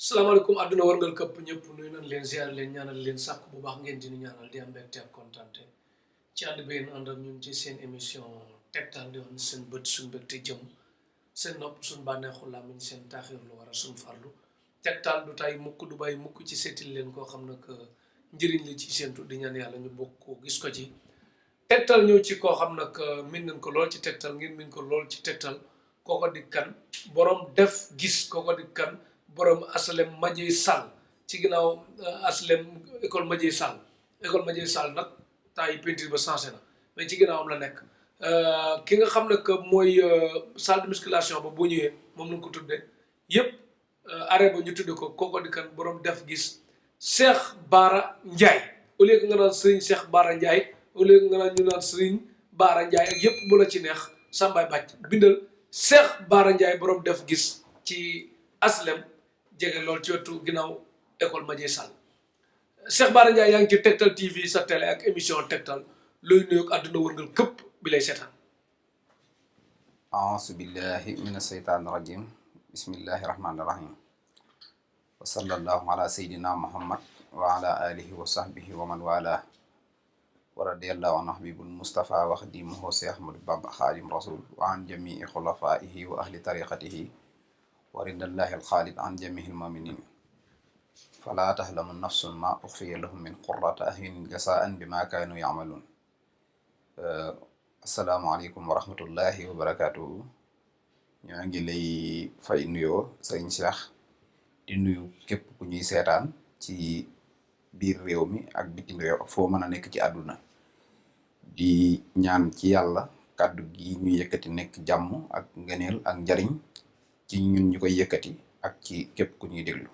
salaamaaleykum àdduna warngal këpp ñëpp nuyu nañ leen ziar leen ñaanal leen sàkk bu baax ngeen di ñu ñaanal di am mbégte ak kontante ci ànd bi ngeen ànd ak ñun ci seen émission tegtal di wax seen bët suñ mbégte jëm seen nopp suñ bànneexu làmmiñ seen taaxir lu war a suñ farlu tegtal du tay mukk du bàyyi mukk ci seetil leen koo xam ne que njëriñ li ci seentu di ñaan yàlla ñu bokk ko gis ko ci tegtal ñëw ci koo xam nag min nañ ko lool ci tegtal ngeen min ko lool ci tegtal kooko di kan borom def gis kooko di kan borom aslem Madieye Sall ci ginnaaw aslem école Madieye Sall nag temps yi peinture ba changé na mais ci ginnaawam la nekk ki nga xam ne que mooy salle de musculation ba boo ñëwee moom lañ ko tuddee yëpp arrêt ba ñu tudde ko kooko di kan borom def gis Cheikh Bara Ndiaye au lieu que nga naan Serigne Cheikh Bara Ndiaye au lieu que nga naan ñu naan Serigne Bara Ndiaye ak yëpp bu la ci neex sàmbaay bàcc bindal Cheikh Bara Ndiaye borom def gis ci aslem jege lool ci wetu ginnaaw école Madieye Sall Cheikh Bara Ndiaye yaa ngi ci Tektal TV sa télé ak émission Tektal looy nuyoog àdduna wërngal këpp bi lay seetaan. auzu billahi min asheytaani rajim bismillahi rahmaani rahim wa sallallahu ala sayyidina muhammad wa ala alihi wa sahbihi wa man wala wa radiyallahu an habibul mustafa wa xadimuhu Cheikh Ahmadou Bamba xaadim rasul wa an jamii xulafaihi wa ahli tariqatihi wa ridallahi alxaalid an jamihil muminin fala tahlamu nafsun ma uxfiya lahum min qurrati ahyunin jasaan bima kaanu yamaluun. asalaamaaleykum wa rahmatullahi wa barakaatuhu. ñoo ngi lay fay nuyoo sëriñ Cheikh di nuyu képp ku ñuy seetaan ci biir réew mi ak bitim réew ak foo mën a nekk ci àdduna di ñaan ci yàlla kàddu gi ñu yëkkati nekk jàmm ak ngëneel ak njariñ ci ñun ñu koy yëkkati ak ci képp ku ñuy déglu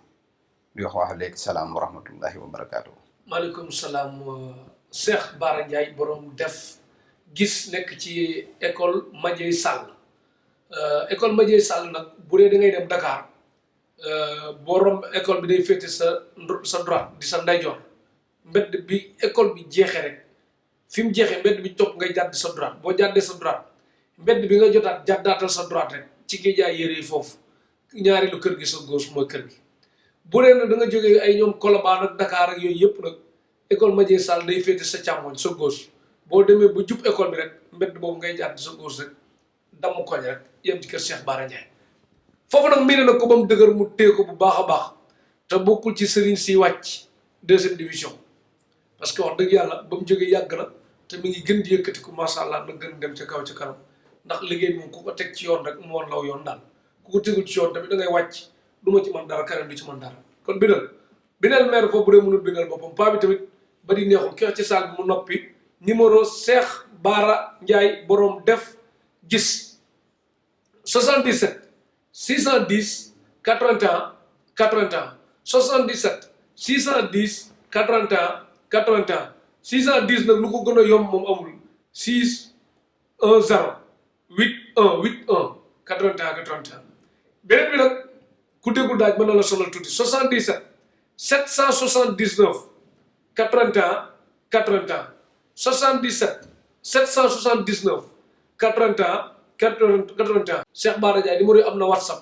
di wax léegi salaam wa rahmatullahi wa barakaatu. maaleykum salaam Cheikh Bara Ndiaye borom def gis nekk ci école Madieye Sall école Madieye Sall nag bu dee da ngay dem Dakar borom école bi day féete sa droite di sa ndeyjoor mbedd bi école bi jeexee rek fi mu jeexee mbedd bi topp ngay jàdd sa droite boo jàddee sa droite mbedd bi nga jotaat jàddaatal sa droite rek ci ngay jaay yére yi foofu ñaareelu kër gi sa gauche mooy kër gi. bu dee nag da nga jógee ay ñoom Colobane ak Dakar ak yooyu yëpp nag école Madieye Sall day féete sa càmmoñ sa gauche boo demee ba jub école bi rek mbedd boobu ngay jàdd sa gauche rek damm koñ rek yem ci kër Cheikh Bara Ndiaye. foofu nag miine na ko ba mu dëgër mu téye ko bu baax a baax te bokkul ci sëriñ si wàcc deuxième division parce que wax dëgg yàlla ba mu jógee yàgg na te mi ngi gën di yëkkati ko macha allah na gën dem ca kaw ca kanam ndax liggéey moom ku ko teg ci yoon rek mu war law yoon daal ku ko tegul ci yoon tamit da ngay wàcc du ma ci mën dara keneen du ci mën dara kon bindal maire foofu bu dee mënul bindal boppam paa bi tamit ba di neexul ki wax ci salle bi mu noppi numéro Cheikh Bara Ndiaye borom def gis 77 610 81 81 77 610 81 81 610 nag lu ko gën a yomb moom amul 6 1 0 8 1 8 1 81 81 beneen bi nag ku déggul daaj mën na la sonal tuuti 77 779 81 81 77 779 81 81 Cheikh Bara Ndiaye numéro yi am na WhatsApp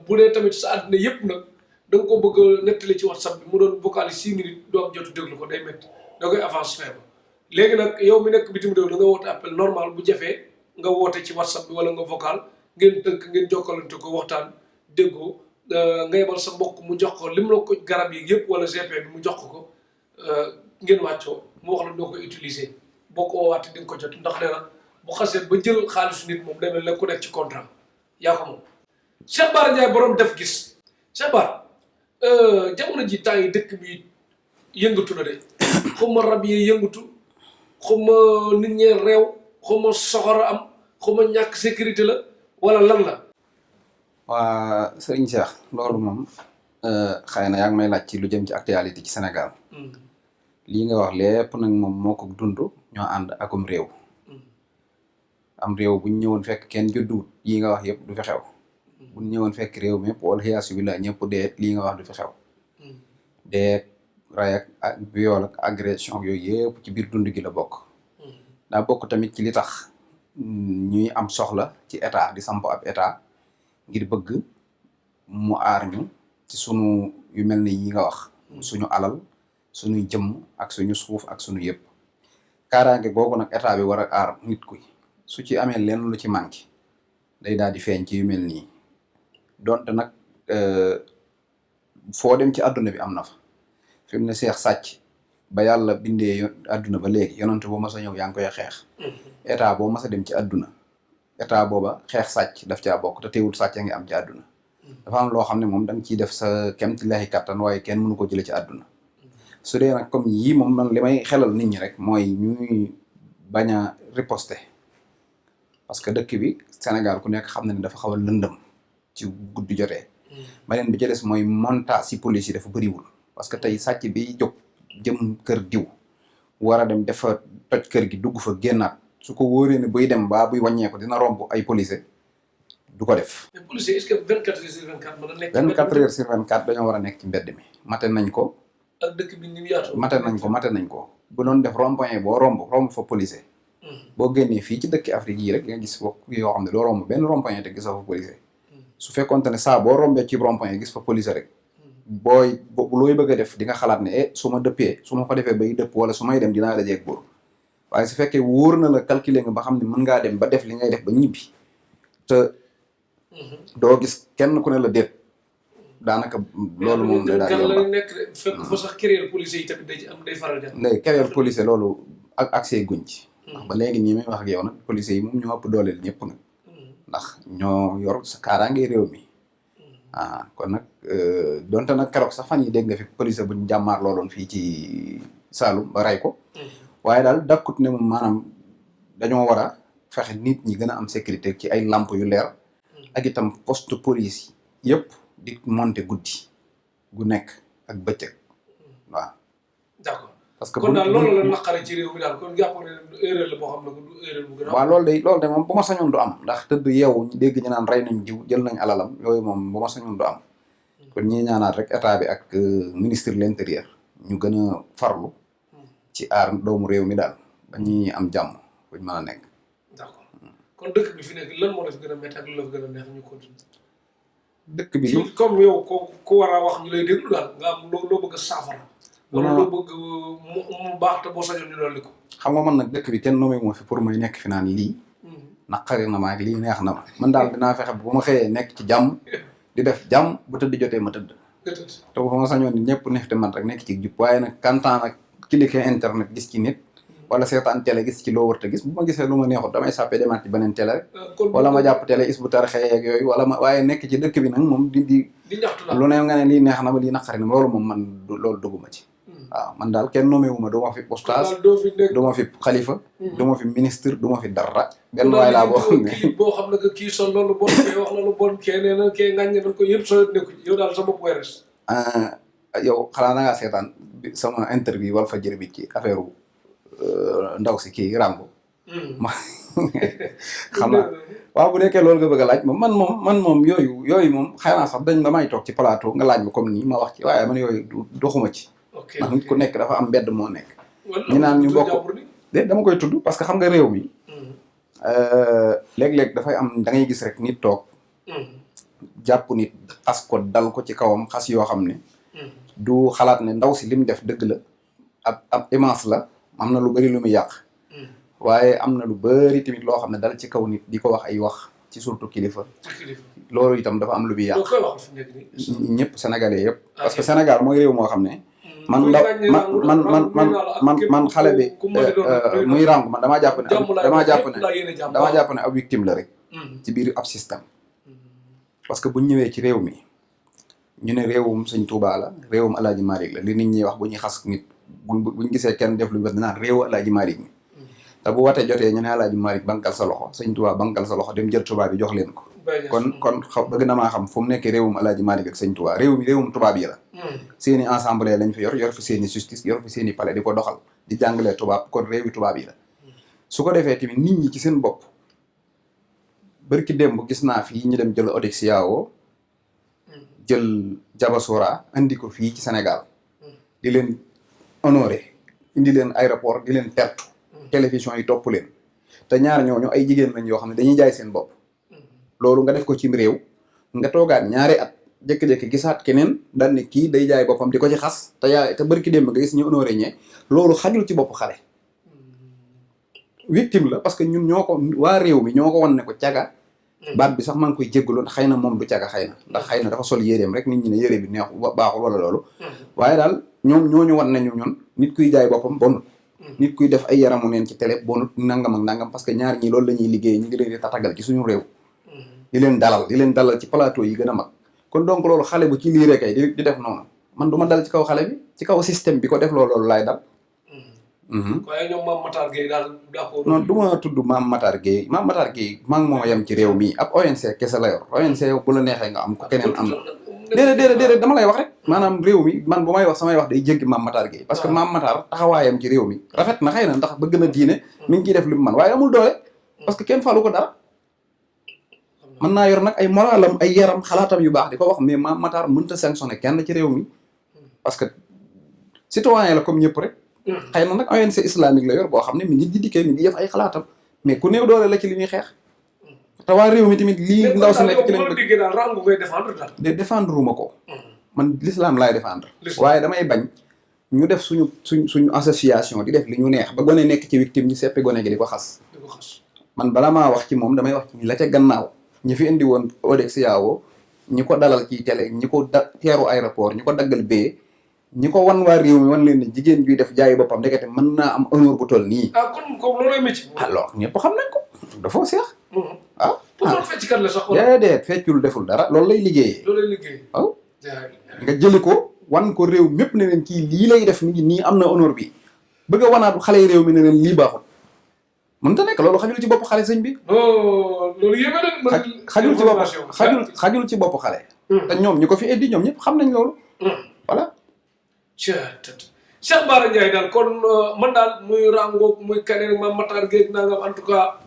bu dee tamit sa àddina yëpp nag da nga ko bëgg a nettali ci WhatsApp bi mu doon vocal 6 minutes doo am jotu déglu ko day métti da koy avance feebar léegi nag yow mi nekk bitim réew da nga woote appel normal bu jafee nga woote ci WhatsApp bi wala nga vocal ngeen tënk ngeen jokkalante ko waxtaan déggoo nga yebal sa mbokk mu jox ko lim la ko garab yi yëpp wala GP bi mu jox ko ngeen wàccoo mu wax la doo ko utiliser boo ko woowaatee di nga ko jot ndax nee na bu xasee ba jël xaalisu nit moom demee la ku nekk ci contrat yaa ko moom. Cheikh Bara Ndiaye borom def gis Cheikh Bara jamono ji temps yi dëkk bi yëngatu na de xaw ma rab yi yëngatu xaw ma nit ñee réew xaw ma soxor am xaw ma ñàkk sécurité la wala lan la. waa sëriñ Cheikh loolu moom xëy na yaa ngi may laaj ci lu jëm ci actualité ci Sénégal. lii nga wax lépp nag moom moo ko dund ñoo ànd akum réew. am réew bu ñu ñëwoon fekk kenn judduwut yii nga wax yëpp du fi xew. bu ñu ñëwoon fekk réew mi yëpp wala xiyaasu bi la ñëpp dee lii nga wax du fi xew. dee ray ak viol ak agression yooyu yëpp ci biir dund gi la bokk. daa bokk tamit ci li tax ñuy am soxla ci état di samp ab état ngir bëgg mu aar ñu ci sunu yu mel ni yi nga wax suñu alal suñu jëmm ak suñu suuf ak suñu yëpp kaaraange googu nag état bi war a aar nit ku su ci amee lenn lu ci manqué day daal di feeñ ci yu mel nii donte nag foo dem ci àdduna bi am na fa fi mu ne seex sàcc ba yàlla bindee àdduna ba léegi yonent boo mas a ñëw yaa ngi koy xeex état boo mas a dem ci àdduna état booba xeex sàcc daf caa bokk te teewul sàcc a ngi am ci àdduna dafa am loo xam ne moom da nga ciy def sa kemtillaahi kattan waaye kenn mënu ko jële ci àdduna su dee nag comme yii moom man li may xelal nit ñi rek mooy ñuy bañ a riposter parce que dëkk bi Sénégal ku nekk xam na ne dafa xaw a lëndëm ci guddi jotee beneen bi ci des mooy montage si police yi dafa bëriwul parce que tey sàcc bi jóg jëm kër diw war a dem dafa toj kër gi dugg fa génnaat su ko wóoree ne buy dem baa buy wàññeeku dina romb ay policier du ko def. mais policier est-ce que 24 heures sur 24 mën na nekk. 24 heures sur 24 dañoo war a nekk ci mbedd mi mate nañ ko. ak dëkk bi ni mu yaatoo. mate nañ ko bu doon def rond-point boo romb fa policier. boo génnee fii ci dëkki Afrique yi rek nga gis foofu yoo xam ne doo romb benn rond-point te gisoo fa policier. su fekkoonte ne saa boo rombee ci rond-point gis fa policier rek. looy bëgg a def di nga xalaat ne su ma dëppee su ma ko defee bay dëpp wala su may dem dinaa dajeeg buur waaye su fekkee wóor na la calculer nga ba xam ne mën ngaa dem ba def li ngay def ba ñibbi te doo gis kenn ku ne la déet daanaka loolu moom day daal yomb nekk fekk fa sax créer policier yi tamit day ci am day faral di am. léegi créer policier loolu ak accès guñ ci ndax ba léegi nii may wax ak yow nag policier yi moom ñoo ëpp dooleel ñëpp nag ndax ñoo yor sa kaaraange réew mi kon nag donte nag keroog sax fan yi dégg nga fi policier buñ jàmmaar looloon fii ci Saloum ba rey ko waaye daal dakkut ne moom maanaam dañoo war a fexe nit ñi gën a am sécurité ci ay lamp yu leer ak itam poste police yëpp di monter guddi gu nekk ak bëccëg waaw. d'accord parce que kon daal loolu la naqare ci réew mi daal kon jàpp ne erreur la boo xam ne du erreur bu gën a. waaw loolu de moom bu ma sañoon du am ndax tëdd yeewu ñu dégg ñu naan rey nañ jiw jël nañ alalam yooyu moom bu ma sañoon du am kon ñi ñaanaat rek état bi ak ministre de l'intérieur ñu gën a farlu ci aar doomu réew mi daal ba ñuy am jàmm buñ mën a nekk. d'accord kon dëkk bi fi nekk lan moo def gën a métti ak lu la gën a neex ñu continuer. dëkk bi ci comme yow ko war a wax ñu lay déglu daal nga am loo bëgg a saafara. wala loo bëgg mu baax te boo sañoon ñu dolli ko. xam nga man nag dëkk bi kenn nommé moo fi pour may nekk fi naan lii. naqari na ma ak lii neex na ma man daal dinaa fexe bu ma xëyee nekk ci jàmm di def jàmm bu tëdd jotee ma tëdd. te bu ma sañoon ñëpp neef te man rek nekk ci jub waaye nag kantaan ak cliquer internet gis ci nit. wala seetaan télé gis ci loo wërta gis bu ma gisee lu ma neexut damay sàppee demaat ci beneen télé rek wala ma jàpp télé is bu tarxee yeeg yooyu wala ma waaye nekk ci dëkk bi nag moom di lu ne nga ne lii neex na ma lii naqari na ma loolu moom man loolu dugguma ci waaw man daal kenn nommé wu ma du ma fi oustaz du ma fi xalifa du ma fi ministre du ma fi dara benn waay laa boo xam ne boo xam ne que kii sol loolu bon kee wax na lu bon kee nee na kee ngàññe na ko yëpp soo nekku yow daal sa bopp weeres yow xanaa na ngaa seetaan sama interview wala fa jër bi ci affaire ndaw si kii Rambo. xam naa waaw bu nekkee loolu nga bëgg a laaj man moom yooyu moom xanaa sax dañ damay toog ci plateau nga laaj ma comme nii ma wax ci waaye man yooyu doxuma ci. ndax nit ku nekk dafa am mbedd moo nekk. ñu naan ñu bokk dama koy tudd parce que xam nga réew mi. léeg-léeg dafay am da ngay gis rek nit toog. jàpp nit xas ko dal ko ci kawam xas yoo xam ne. du xalaat ne ndaw si lim def dëgg la ab image la. am na lu bari lu muy yàq waaye am na lu bari tamit loo xam ne dal ci kaw nit di ko wax ay wax ci surtout kilifa loolu itam dafa am lu muy yàq ñëpp sénégalais yëpp parce que Sénégal mooy réew moo xam ne man xale bi muy ràngu man damaa jàpp ne ab victime la rek ci biir ab système parce que buñ ñëwee ci réew mi ñu ne réewum Sëñ Tuubaa la réewum Alaaji Maalik la li nit ñi wax bu ñuy xas nit buñ gisee kenn def lu wér dinaan réewu Alaaji Maalik mi te bu watee jotee ñu ne Alaaji Maalik bankal sa loxo Sëñ Tuubaa bankal sa loxo dem jël tubaab bi jox leen ko kon bëgg na maa xam fu mu nekkee réewum Alaaji Maalik ak Sëñ Tuubaa réew mi réewum tubaab yi la seeni assemblée lañ fi yor fi seeni justice yor fi seeni palais di ko doxal di jàngalee tubaab kon réewi tubaab yi la su ko defee tamit nit ñi ci seen bopp bërki démb gis naa fii ñu dem jël Odex Yao jël Jabasora andi ko fii ci Sénégal di leen honoré indi leen aéroport di leen tertu télévision yi topp leen te ñaar ñooñu ay jigéen lañ yoo xam ne dañuy jaay seen bopp loolu nga def ko cim réew nga toogaat ñaari at jékki-jékki gisaat keneen daal ne kii day jaay boppam di ko ci xas te barki démb nga gis ñu honoré ñee loolu xajul ci bopp xale. victime la parce que ñun ñoo ko waa réew mi ñoo ko wan ne ko caga. baat bi sax maa ngi koy jégalu xëy na moom du caga xëy na ndax xëy na dafa sol yéreem rek nit ñi ne yére bi neexu baaxul wala loolu. waaye daal ñoom ñooñu wan nañu ñun nit kuy jaay boppam bonut. nit kuy def ay yaramu neen ci télé bonut nangam ak nangam parce que ñaar ñi loolu la ñuy liggéey ñu ngi leen di tatagal ci suñu réew. di leen dalal ci plateau yi gën a mag. kon donc loolu xale bu ci lii rek di def noonu man du ma dal ci kaw xale bi ci kaw système bi ko def loolu laay dal. waaye ñoom Mame Matar Gueye daal d'accord. non du ma tudd Mame Matar Gueye maa ngi moo yem ci réew mi ab ONC kese la yor ONC bu la neexee nga am ko keneen am. déedéet dama lay wax rek maanaam réew mi man bu may wax samay wax day jéggi Mame Matar Gueye parce que Mame Matar taxawaayam ci réew mi rafet na xëy na ndax bëgg na diine mi ngi ciy def li mu man waaye amul doole parce que kenn falu ko dara mën naa yor nag ay moralam ay yaram xalaatam yu baax di ko wax mais Mame Matar mënta sanctionné kenn ci réew mi parce que citoyen la comme ñëpp rek xëy na nag ONC islamique la yor boo xam ne mi ngi jiddikee mi ngi def ay xalaatam mais ku néew doole la ci li muy xeex te waa réew mi tamit lii ndaw si nekk ci lañ bëgg daal rangu ngay défendre daal. de défendre ma ko man l'islam laay défendre waaye damay bañ ñu def suñu association di def li ñu neex ba gone nekk ci victime ñu seppi gone gi di ko xas man bala maa wax ci moom damay wax ci la ca gannaaw ñi fi indi woon Odex Yao ñi ko dalal ci télé ñi ko teeru aéroport ñi ko daggal bee ñi ko wan waa réew mi wan leen ne jigéen juy def jaayi boppam ndekete mën naa am honneur bu toll nii. kon loolooy métier. alors ñëpp xam nañ ko dafa seex. pourtant fecckat la sax. déedéet feccul deful dara loolu lay liggéeyee. waaw nga jëli ko wan ko réew mépp ne leen kii lii lay def nii am na honneur bi bëgg a wanaat xale yi réew mi ne leen lii baaxul mënut a nekk loolu xajul ci bopp xale sëñ bi. loolu yéeme na. xajul ci bopp xale. te ñoom ñi ko fi indi ñoom ñëpp xam nañ loolu. voilà. Cheikh Bara Ndiaye daal kon man daal muy rangoog muy keneen Mame Matar Gueye nangam en tout cas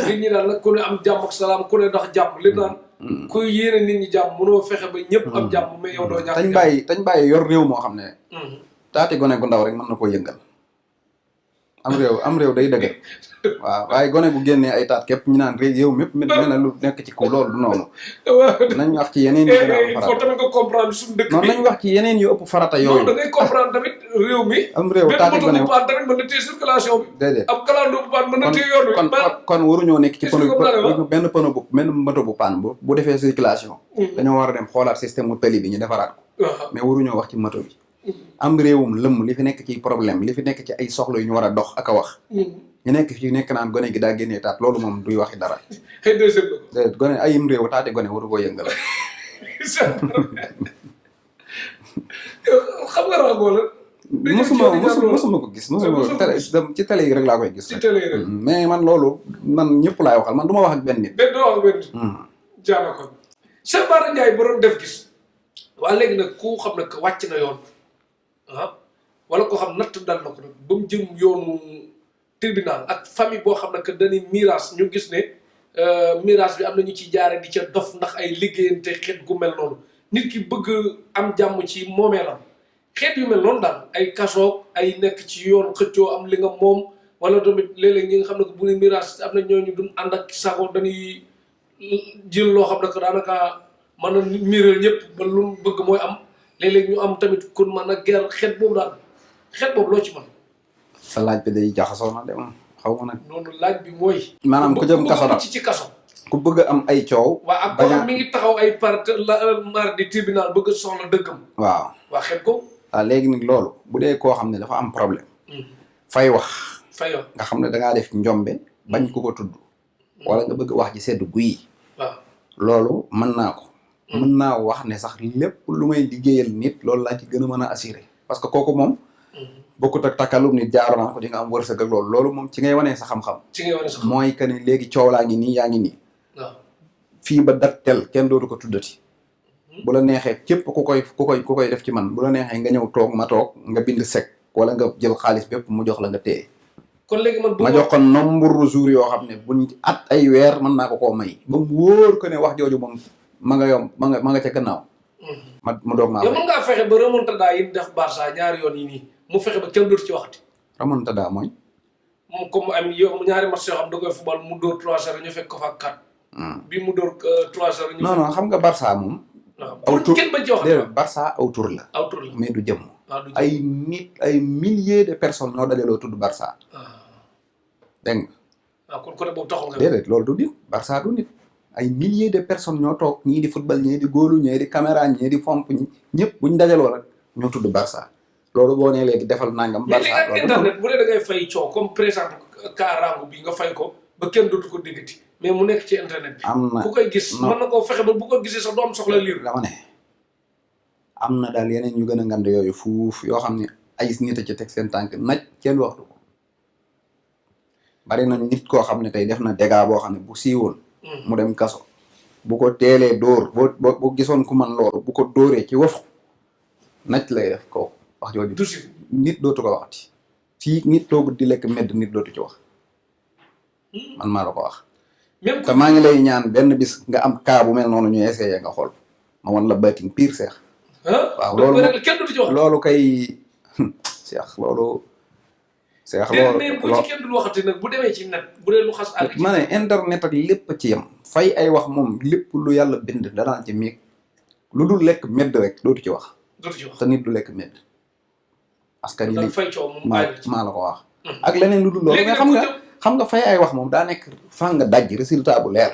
nit ñi daal nag ku ne am jàmm ak salaam ku ne ndax jàmm li naan kuy yéene nit ñi jàmm mënoo fexe ba ñëpp am jàmm mais yow doo ñàkk tañ bàyyi yor réew moo xam ne taati gone gu ndaw rek mën na koo yëngal am réew day dëgg waaw waaye gone bu génnee ay taat képp ñu naan réew mépp mel na lu nekk ci kaw loolu du noonu nañ wax ci yeneen yu gën a am farata faut tamit nga comprendre suñu dëkk noonu nañ wax ci yeneen yu ëpp farata yooyu da ngay comprendre tamit réew mi am réew taati gone bu paan tamit mën na téye circulation bi déedéet ab kalandoo bu paan mën na téye yoon wi kon waruñoo nekk ci benn pneu bu benn moto bu paan bu defee circulation dañoo war a dem xoolaat système mu tali bi ñu defaraat ko mais waruñoo wax ci moto bi am réewum lëmm li fi nekk ci problème li fi nekk ci ay soxla yu ñu war a dox ak a wax ñu nekk fi nekk naan gone gi daa génnee taat loolu moom duy waxi dara gone ayim réew taati gone waru koo yëngal xam nga rangoo la mosuma ko gis ci télé yi rek laa koy gis mais man loolu man ñëpp laay waxal man du ma wax ak benn nit doo wax ak benn nit jaana kon Cheikh Bara Ndiaye borom def gis waa léegi nag ku xam ne que wàcc na yoon wala koo xam natt dal na ko nag ba mu jëm yoonu tribunal ak famille boo xam ne que dañuy miraas ñu gis ne miraas bi am na ñu ci jaare di ca dof ndax ay liggéeyante xeet gu mel noonu nit ki bëgg am jàmm ci moomeelam xeet yu mel noonu daal ay kasoog ay nekk ci yoon xëccoo am li nga moom wala tamit léeg-léeg ñi nga xam ne que bu ne miraas am na ñooñu duñ ànd ak sago dañuy jël loo xam ne que daanaka mën na miiral ñëpp ba lu bëgg mooy am léeg-léeg ñu am tamit kon man a guerre xeet boobu daal xeet boobu loo ci mën sa laaj bi day jaxasoo na de moom xaw ma nag noonu laaj bi mooy maanaam ku jëm kaso ci kaso ku bëgg a am ay coow waa ak koo xam mi ngi taxaw ay mardi tribunal bëgg a soxla dëggam waaw waa xeet ko waaw léegi nag loolu bu dee koo xam ne dafa am problème fay wax nga xam ne dangaa def njombe bañ ku ko tudd wala nga bëgg wax ji sedd guyi waaw loolu mën naa ko mën naa wax ne sax lépp lu may liggéeyal nit loolu laa ci gën a mën a assuré parce que kooku moom bokkut ak takkalum nit jaaro naa ko di nga am wërsëg ak loolu moom ci ngay wanee sa xam-xam mooy que ne léegi coow laa ngi nii yaa ngi nii fii ba dat tel kenn dootu ko tuddati bu la neexee képp ku koy def ci man bu la neexee nga ñëw toog ma toog nga bind sec wala nga jël xaalis bépp mu jox la nga téye kon léegi man ma jox ko nombre jours yoo xam ne buñ at ay weer mën naa ko koo may ba mu wóor ko ne wax jooju moom ma nga yomb ma nga ca gannaaw mu doog maa yow mën ngaa fexe ba remontada yi def Barça ñaari yoon yi nii mu fexe ba kenn dootu ci waxati remontada mooy moom comme am yow ñaari match yoo xam da koy football mu dóor 3-0 ñu fekk ko fa 4 bi mu dóor 3-0 non xam nga Barça moom aw tur kenn bañ ci wax. déedéet Barça aw tur la. aw tur la mais du jëmm. waaw du jëmm. ay nit ay milliers de personnes ñoo dajaloo tudd Barça. dégg nga. kon côté boobu taxul nga. déedéet loolu du nit Barça du nit. ay milliers de personnes ñoo toog ñii di football ñii di góolu ñii di caméra ñii di fomp ñi ñëpp buñ dajaloo rek ñoo tudd Barça loolu boo nee léegi defal nangam. Barça loolu internet bu dee da ngay fay coow comme par exemple Kaaraangu bi nga fay ko ba kenn dootu ko déggati mais mu nekk ci internet bi. am na ku koy gis mën na koo fexe ba bu ko gisee sax doom soxla liir. dama ne am na daal yeneen ñu gën a ngand yooyu fuuf yoo xam ne ay nit a ci teg seen tànk naj kenn waxtu ko bari na nit koo xam ne tey def na dégâts boo xam ne bu siiwoon. mu dem kaso bu ko teelee dóor boo gisoon ku man loolu bu ko dóoree ci wofu naj lay def ko wax jooju nit dootu ko waxati fii nit toogut di lekk medd nit dootu ci wax man maa la ko wax te maa ngi lay ñaan benn bis nga am cas bu mel noonu ñu essayé nga xool ma wan la baatin pire seex waaw loolu kay seex loolu seex loolu mais bu ci kenn dul waxati nag bu demee ci net bu dee lu xas àgg. ma ne internet ak lépp ci yem fay ay wax moom lépp lu yàlla bind danaan ci miig lu dul lekk medd rek dootu ci wax. dootu ci wax te nit du lekk medd. parce que li fay coow moom maa la ko wax. ak leneen lu dul loolu mais xam nga fay ay wax moom daa nekk fan nga daj résultat bu leer.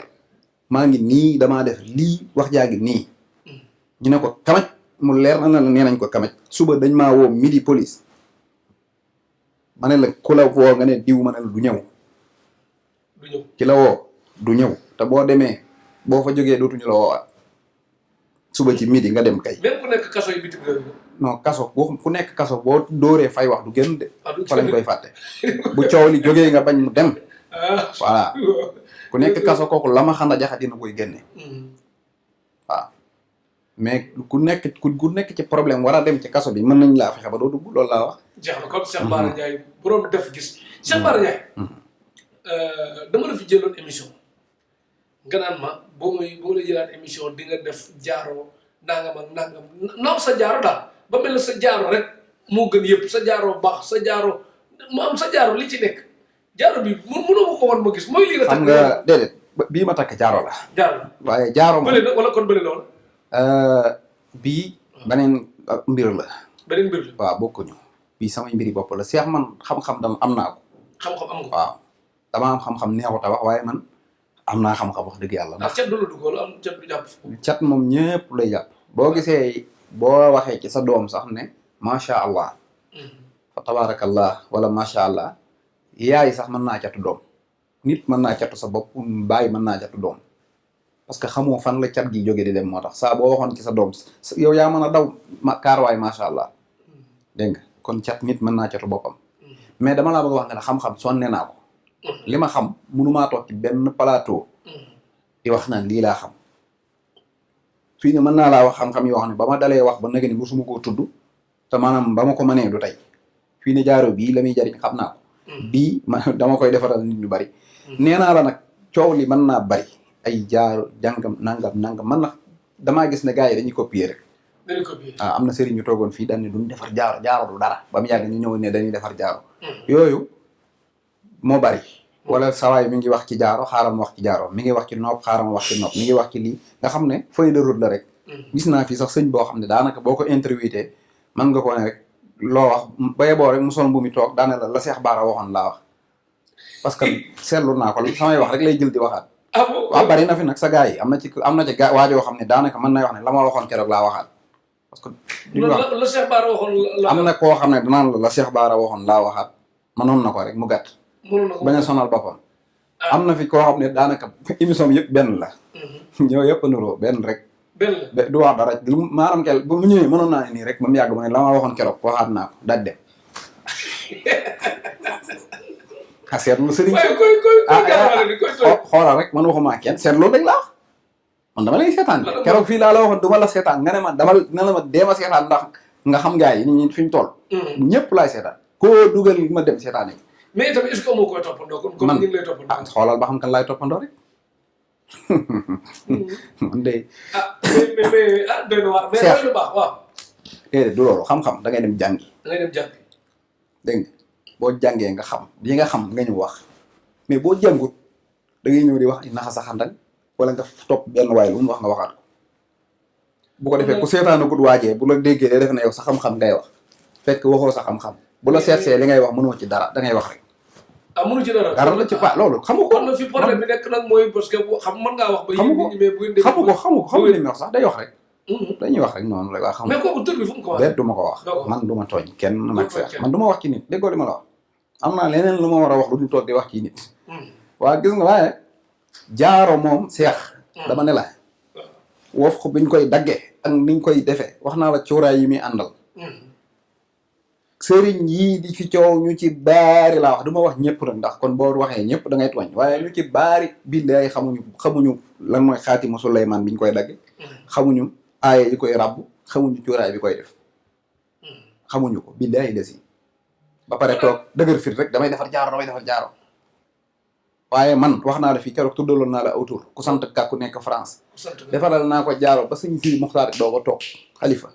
maa ngi nii damaa def lii wax jaa ngi nii. ñu ne ko kamaj mu leer na la nee nañ ko kamaj suba dañ maa woo midi police. ma ne la ku la woo nga ne diw ma ne la du ñëw. du ñëw ki la woo du ñëw te boo demee boo fa jógee dootuñu la woowaat suba ci midi nga dem kay. même ku nekk kaso yi bitim réew non kaso boo ku nekk kaso boo dóoree fay wax du génn de. fa lañ koy fàtte. bu coow li jógee nga bañ mu dem. voilà ku nekk kaso kooku la ma xam a jaxa dina koy génne. waaw mais ku nekk ci problème war a dem ci kaso bi mën nañ laa fexe ba doo dugg loolu laa wax. jeex na kon Cheikh Bara Ndiaye borom def gis Cheikh Bara Ndiaye. dama la fi jëloon émission nga naan ma boo la jëlaat émission di nga def jaaro nangam ak nangam naw sa jaaro daal ba mel ne sa jaaro rek moo gën yëpp sa jaaro baax sa jaaro mu am sa jaaro li ci nekk jaaro bi mënoo ma ko woon ma gis mooy li nga takk. xam nga déedéet bii ma takk jaaro la. jaaro la waaye jaaro moom bële na wala kon bële na wala. bii beneen mbir la. beneen mbir la waaw bokkuñu. bii samay mbiri bopp la seex man xam-xam dama am naa ko. xam-xam am nga waaw dama am xam-xam neexut a wax waaye man am naa xam-xam wax dëgg yàlla. ndax cat du la dugg wala am cat du jàpp. cat moom ñëpp lay jàpp. boo gisee boo waxee ci sa doom sax ne macha allah. fa tabaarakallah wala macha allah yaay sax mën naa catu doom. nit mën naa catu sa bopp bàyyi mën naa catu doom. parce que xamoo fan la cat gi jóge di dem moo tax saa boo waxoon ci sa doom yow yaa mën a daw kaarwaay macha allah dégg nga kon cat nit mën naa catu boppam. mais dama laa bëgg wax ne la xam-xam sonne naa ko. li ma xam mënumaa toog ci benn plateau. di wax naan lii laa xam. fii ne mën naa laa wax xam-xam yoo xam ne ba ma dalee wax ba nag ni mosuma koo tudd te maanaam ba ma ko mënee du tey fii ne jaaro bii la muy jariñ xam naa ko. bii dama koy defaral nit ñu bari. nee naa la nag coow li mën naa bari ay jaaro jàngam nangam man na damaa gis ne gars yi dañuy copier rek. dañuy copier waaw am na sëriñ ñu toogoon fii dañ ne duñ defar jaaro du dara ba mu yàgg ñu ñëwoon ne dañuy defar jaaro. yooyu moo bari. wala sawaay mi ngi wax ci jaaro xaaral ma wax ci jaaro mi ngi wax ci nopp xaaral ma wax ci nopp mi ngi wax ci lii nga xam ne feuille de route la rek. gis naa fi sax sëñ boo xam ne daanaka boo ko interviewé mën nga ko ne rek loo wax baye boo rek mu sol bu mi toog daane la Cheikh Bara waxoon laa wax parce que seetlu naa ko samay wax rek lay jël di waxaat. waaw bari na fi nag sa gars yi am na ci gaa waajoo xam ne daanaka mën na wax ne la ma waxoon keroog laa waxaat. parce que la Cheikh Bara waxoon la am na koo xam ne danaan la Cheikh Bara waxoon laa waxaat mënoon na ko rek mu gàtt. bañ a sonal boppam. am na fi koo xam ne daanaka émission bi yëpp benn la. ñoo yëpp nuroo benn rek. du wax dara maanaam kel bu mu ñëwee mënoon naa ne nii rek ba mu yàgg mu ne la ma waxoon keroog waxaat naa ko daaj dem. seetlu sëriñ xoolal rek man waxuma kenn seetlu rek laa man dama lay seetaan keroog fii laa la waxoon duma la seetaan nga ne ma dama ne la ma deema seetaan ndax nga xam gars yi ñi fi ñu toll ñëpp laay seetaan koo dugal ma dem seetaan yi mais tamit est-ce que amoo koy toppandoo kon ñu ngi lay toppandoo xoolal ba xam kan laay toppandoo rek man de mais doy na waar mais doy na baax waaw déedéet du loolu xam-xam da ngay dem jàngi da ngay dem jàngi dégg nga boo jàngee nga xam li nga xam nga ñu wax mais boo jàngut da ngay ñëw di wax naxa saxandang wala nga topp benn waay lu mu wax nga waxaat ko bu ko defee ku seetaanagul waajee bu la déggee day def ne yow sa xam-xam ngay wax fekk waxoo sa xam-xam bu la seetsee li ngay wax mënoo ci dara da ngay wax rek. mënu ci dara. dara la ci pas loolu xamu ko. kon na fi problème bi nekk nag mooy parce que xam mën ngaa wax. ba xamu ko xamu ko xamu li muy wax sax day wax rek. dañuy wax rek noonu la waa xam. mais kooku tur bi fu mu ko wax. déet du ma ko wax man du ma tooñ kenn nag seex man du ma wax ci nit déggoo li ma la wax. am naa leneen lu ma war a wax lu dul toog di wax ci nit. waa gis nga waaye jaaro moom seex. dama ne la woof ko biñ koy daggee ak niñ koy defee wax naa la cuuraay yi muy àndal. sëriñ yii di fi coow ñu ci baari laa wax du ma wax ñëpp nag ndax kon boo waxee ñëpp da ngay tooñ waaye ñu ci baari billaay xamuñu lan mooy xaatimu Suleymaan biñ koy dagge xamuñu aaye yi koy ràbb xamuñu cuuraay bi koy def xamuñu ko billaay desi ba pare toog dëgër fit rek damay defar jaaro waaye man wax naa la fii keroog tuddaloon naa la autour ku sant kàkku nekk France defaral naa ko jaaro ba sëñ si Muxtaar doo ko toog xalifa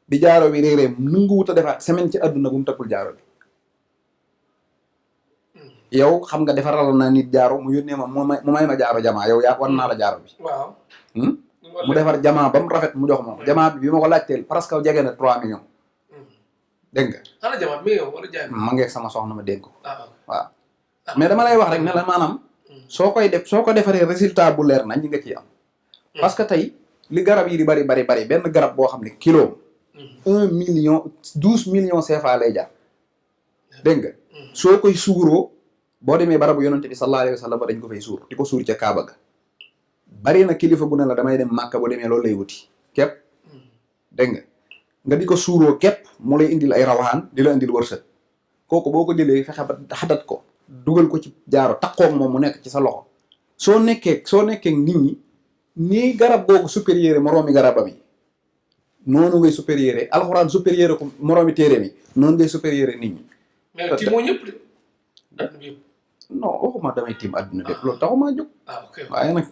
bi jaaro bi réeree nangu wut a defaat semaine ci àdduna bu mu takkul jaaro bi yow xam nga defaral naa nit jaaro mu yónnee ma mu may ma jaaro jamaa yow yaa war naa la jaaro bi waaw mu defar jamaa ba mu rafet mu jox ma jamaa bi ma ko laajteel presque jege na 3 millions dégg nga xanaa jamaa mi yow wala jaay ma ngeeg sama soxna ma dénk ko waaw mais dama lay wax rek ne la maanaam soo ko defaree résultat bu leer nañ ñi nga ciy am parce que tey li garab yi di bari benn garab boo xam ne kilo 1 million 12 millions CFA lay jar dégg nga soo koy suuroo boo demee barabu yonente bi sallallahu alayhi wa sallam dañ ko fay suur di ko suur ca Kaaba ga bari na kilifa bu ne la damay dem Màkka boo demee loolu lay wuti képp dégg nga di ko suuroo képp mu lay indil ay rawaan di la indil wërsëg kooku boo ko jëlee fexe ba xadat ko dugal ko ci jaaro takkoog moom mu nekk ci sa loxo soo nekkee nit ñi nii garab googu supérieur moroomi garabam yi noonu ngay supérieur alxuraan supérieur ko moroomi téere mi noonu ngay supérieur nit ñi. mais tiimoo ñëpp de. adduna bi yëpp. non waxuma damay tiim adduna bépp loolu taxumaa jóg. ok waaye nag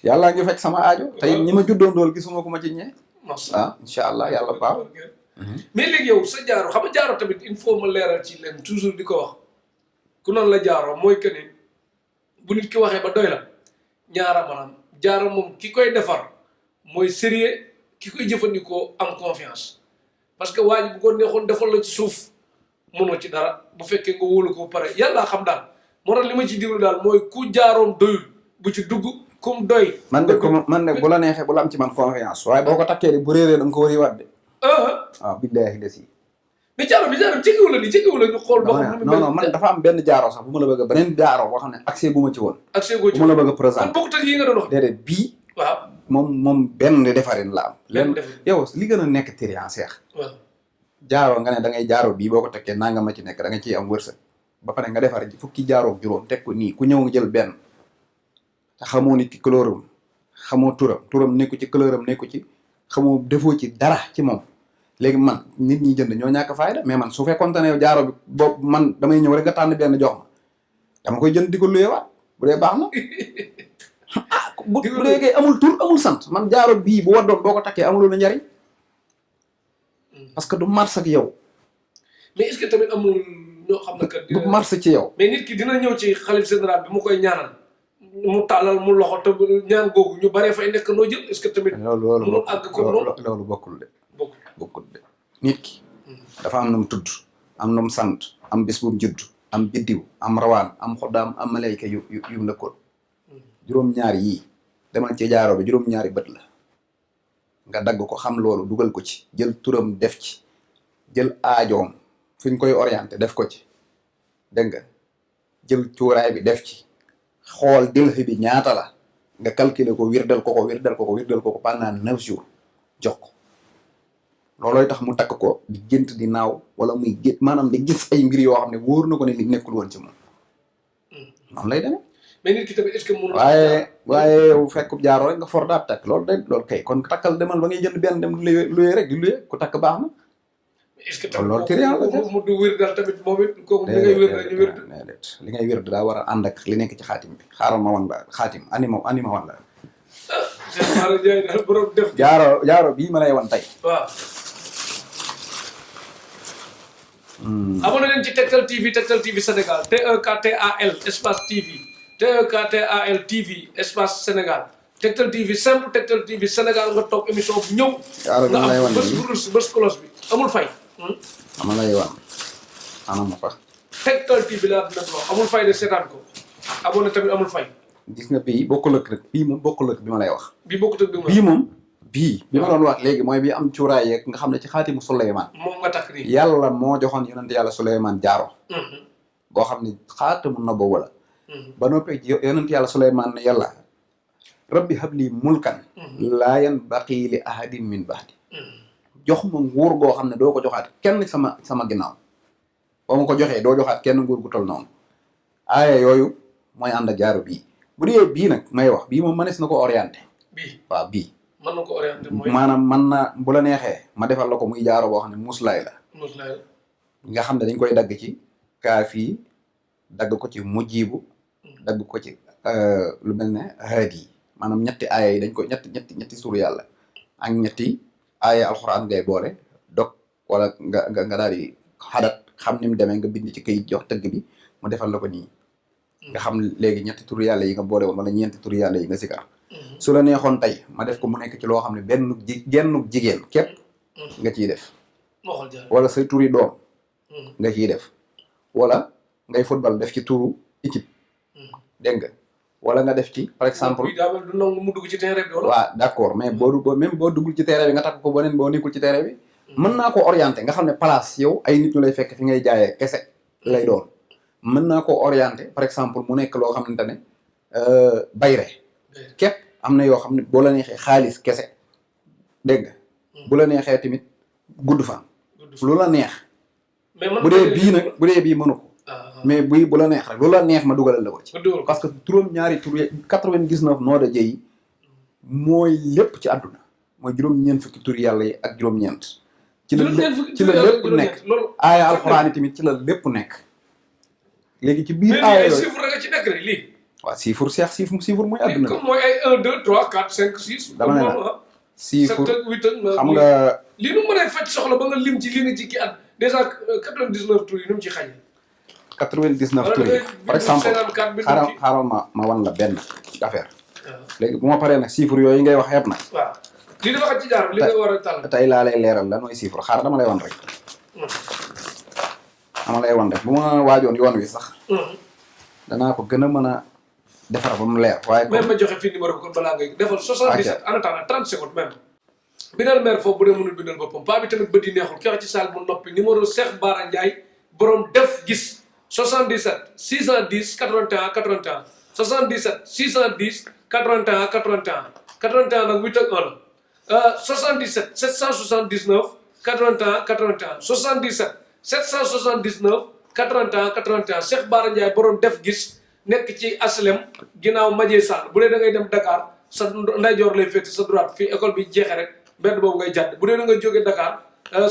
yàllaa ngi fekk sama aajo. tey ñi ma juddoon dool gisuma ko ma ci ñee. incha allah yàlla baax. mais léegi yow sa jaaro xam nga jaaro tamit il faut ma leeral ci leen toujours di ko wax ku noonu la jaaro mooy que ni bu nit ki waxee ba doy la ñaara maanaam jaaro moom ki koy defar mooy sérieux ki koy jëfandikoo am confiance parce que waa ji bu ko neexoon defal la ci suuf mënoo ci dara bu fekkee nga wóolu ko pare yàlla xam daal moo tax li ma ci diglu daal mooy ku jaaroom doyul bu ci dugg kum doy. man de bu la neexee bu la am ci man confiance waaye boo ko takkee bu réeree da nga ko wari waat de. waaw billaahi des yi. mais jaaro bi jegewul la ñu xool. boo xam ne non man dafa am benn jaaro sax bu ma la bëgg a beneen jaaro boo xam ne accès bu ma ci woon. accès goo ci bu ma la bëgg a présenter. kon bokkut ak yi nga doon wax. déedéet bii. waaw moom benn defarin la am. yow li gën a nekk trian seex. waaw jaaro nga ne da ngay jaaro bii boo ko tekkee nanga ma ci nekk da nga ciy am wërsëg ba pare nga defar fukki jaaroo juróom teg ko nii ku ñëw nga jël benn te xamoo nit ki couleuram xamoo turam nekku ci couleuram nekku ci xamoo defoo ci dara ci moom léegi man nit ñi jënd ñoo ñàkk fayda mais man su fekkoon ne yow jaaro bi boobu man damay ñëw rek nga tànn benn jox ma dama koy jënd di ko luyewaat bu dee baax na bu dee kay amul tur amul sant man jaaro bii bu waddoon boo ko takkee amuloo na njariñ parce que du mars ak yow. mais est-ce que tamit amul ñoo xam ne que. du mars ci yow. mais nit ki dina ñëw ci xalif général bi mu koy ñaanal mu tàllal mu loxo te ñaan googu ñu baree fay nekk noo jël est-ce que tamit. loolu àgg ko noonu loolu bokkul de. bokkul de nit ki. dafa am nu mu tudd am nu mu sant am bis bu mu judd am biddiw am rawaan am xoddaam am malayka yu lëkkoon juróom-ñaar yii demal ci jaaro bi juróom-ñaari bët la. nga dagg ko xam loolu dugal ko ci jël turam def ci jël aajoom fi ñu koy orienté def ko ci dégg nga jël cuuraay bi def ci xool dilxi bi ñaata la nga calculer ko wirdal ko pendant 9 jours jox ko loolooy tax mu takk ko di gént di naaw wala muy gét maanaam di gis ay mbir yoo xam ne wóor na ko ne li nekkul woon ci moom noonu lay demee. mais nit ki tamit est-ce que mënul. waaye yow fekk jaaro rek nga for daat takk loolu kay kon takkal demal ba ngay jënd benn dem luye rek di luye ku takk baax na. est-ce que tamit loolu triant la mu du wér daal tamit moom it kooku li ngay wér dañu wér. li ngay wér daa war a ànd ak li nekk ci xaatim bi xaaral ma wan la xaatim ani ma wan la. jaaro bii ma lay wan tey. waaw. abonné leen ci Tektal TV Sénégal TEKTAL espace TV. TEKTAL TV espace Sénégal Tektal TV simple Tektal TV Sénégal nga toog émission bi ñëw. Yàlla dama lay wan bës kolos bi amul fay. dama lay wan anam ma fa. Tektal TV laa dina ko amul fay de seetaan ko abonné tamit amul fay. gis nga bii bokkul ak rek bii moom bokkul ak bi ma lay wax. bii bokkut ak bii moom. bi ma doon wax léegi mooy bi am cuuraay yeeg nga xam ne ci xaatimu Suleymaan. moom nga takk nii. yàlla moo joxoon yonent yàlla Suleymaan jaaro. boo xam ne xaatimu nabuwwa la. ba noppee yonent yàlla Suleymaan ne yàlla. rabbi habli mulkan. laa yanbaqi li ahadin min ba'di. jox ma nguur goo xam ne doo ko joxaat kenn sama ginnaaw. boo ma ko joxee doo joxaat kenn nguur gu tol noonu. aaya yooyu mooy ànd ak jaaro bii. bu dee bii nag may wax bii moom mënees na ko orienté. waaw bii. mën na ko orienté mooy. maanaam mën na bu la neexee ma defal la ko muy jaaro boo xam ne muslaay la. muslaay la. nga xam ne dañ koy dagg ci kaaf yi dagg ko ci mujjibu dagg ko ci lu mel ne haadi maanaam ñetti aaya yi dañ ko ñetti suuru yàlla ak ñetti aaya alxuraan ngay boole dog wala nga daal di xadat xam ni mu demee nga bind ci këyit jox tëgg bi mu defal la ko nii. nga xam léegi ñetti turu yàlla yi nga boole woon wala ñeenti turu yàlla yi nga sikar su la neexoon tey ma def ko mu nekk ci loo xam ne gennuk jigéen képp nga ciy def wala say turi doom nga ciy def wala ngay football def ci turu équipe dégg nga wala nga def ci par exemple du nangu mu dugg ci terrain bi wala waaw d'accord mais même boo duggul ci terrain bi nga takk ko beneen boo nekkul ci terrain bi mën naa ko orienté nga xam ne place yow ay nit ñu lay fekk fi ngay jaayee kese lay doon mën naa ko orienté par exemple mu nekk loo xamante ne bayre képp am na yoo xam ne boo la neexee xaalis kese dégg nga bu la neexee tamit gudd fan lu la neex bu dee bii nag bu dee bii mënu ko mais bii bu la neex rek lu la neex ma dugalal la ko ci parce que juróom-ñaari tur 99 noo da jëy mooy lépp ci àdduna mooy juróom-ñeent fukki tur yàlla yi ak juróom-ñeent ci la lépp nekk aaya alxuraan yi tamit ci la lépp nekk léegi ci biir aaya yooyu chiffre nga ci nekk rek lii waaw chiffre seex chiffre mooy àdduna bi mooy ay 1 2 3 4 5 6 dama ne la chiffre 7 8 xam nga lii nu mënee faj soxla ba nga lim ci lii nga ci kii at déjà 99 tur yi nu mu ci xañee 99 tur yi par exemple xaaral ma wan la benn affaire léegi bu ma paree nag chiffre yooyu ngay wax yëpp nag waaw lii dafa xaj ci jaar li nga war a tàll tey laa lay leeral lan mooy chiffre xaaral dama lay wan rek bu ma waajoon yoon wi sax danaa ko gën a mën a defar ba mu leer waaye même ma joxe fii numéro bi kon balaa ngay defal 77 en attendant 30 secondes même bindal maire foofu bu dee mënul bindal boppam paa bi tamit bët yi neexul ki wax ci salle mu noppi numéro Cheikh Bara Ndiaye borom def gis 77 610 81 81 77 610 81 81 81 nag 8 ak 1 la 77 779 81 81 77 779 81 81 Cheikh Bara Ndiaye borom def gis nekk ci aslem ginnaaw Majee Sall bu dee da ngay dem Dakar sa ndeyjoor lay féete sa droite fii école bi jeexee rek mbedd boobu ngay jàdd bu dee da ngay jógee Dakar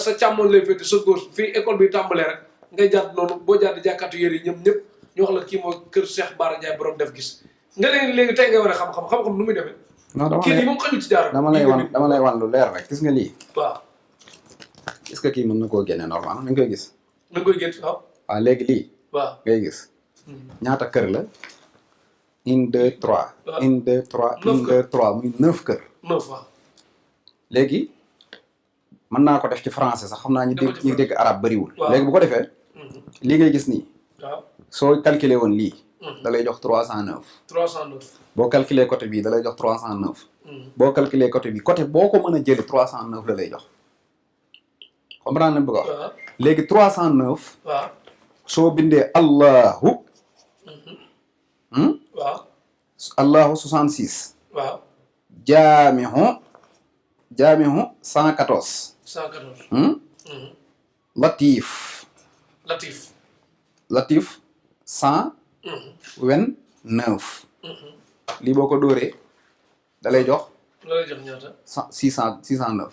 sa càmmoñ lay féete sa gauche fii école bi tàmbalee rek ngay jàdd noonu boo jàdd jàkkaatu yër yi ñëpp ñu wax la kii mooy kër Cheikh Bara Ndiaye borom def gis nga leen léegi tey ngay war a xam-xam nu muy demee kii nii moom xaju ci jaar dama lay wan lu leer rek gis nga lii waaw est-ce que kii mën na koo génne normal mi ngi koy gis na koy génn waaw léegi lii waaw ngay gis ñaata kër la 1 2 3 1 2 3 1 2 3 muy 9 kër 9 waaw léegi mën naa ko def ci français sax xam naa ñu dégg arabe bariwul léegi bu ko defee lii ngay gis nii waaw soo calculer woon lii da lay jox 309 309 boo calculer côté bii da lay jox 309 boo calculer côté bi côté boo ko mën a jëli 309 la lay jox comprendre na bëgg a wax léegi 309 waaw soo bindee allahu waaw allahu 66 waaw jaamihu 114 latif latif 129 lii boo ko dóoree da lay jox ñaata 609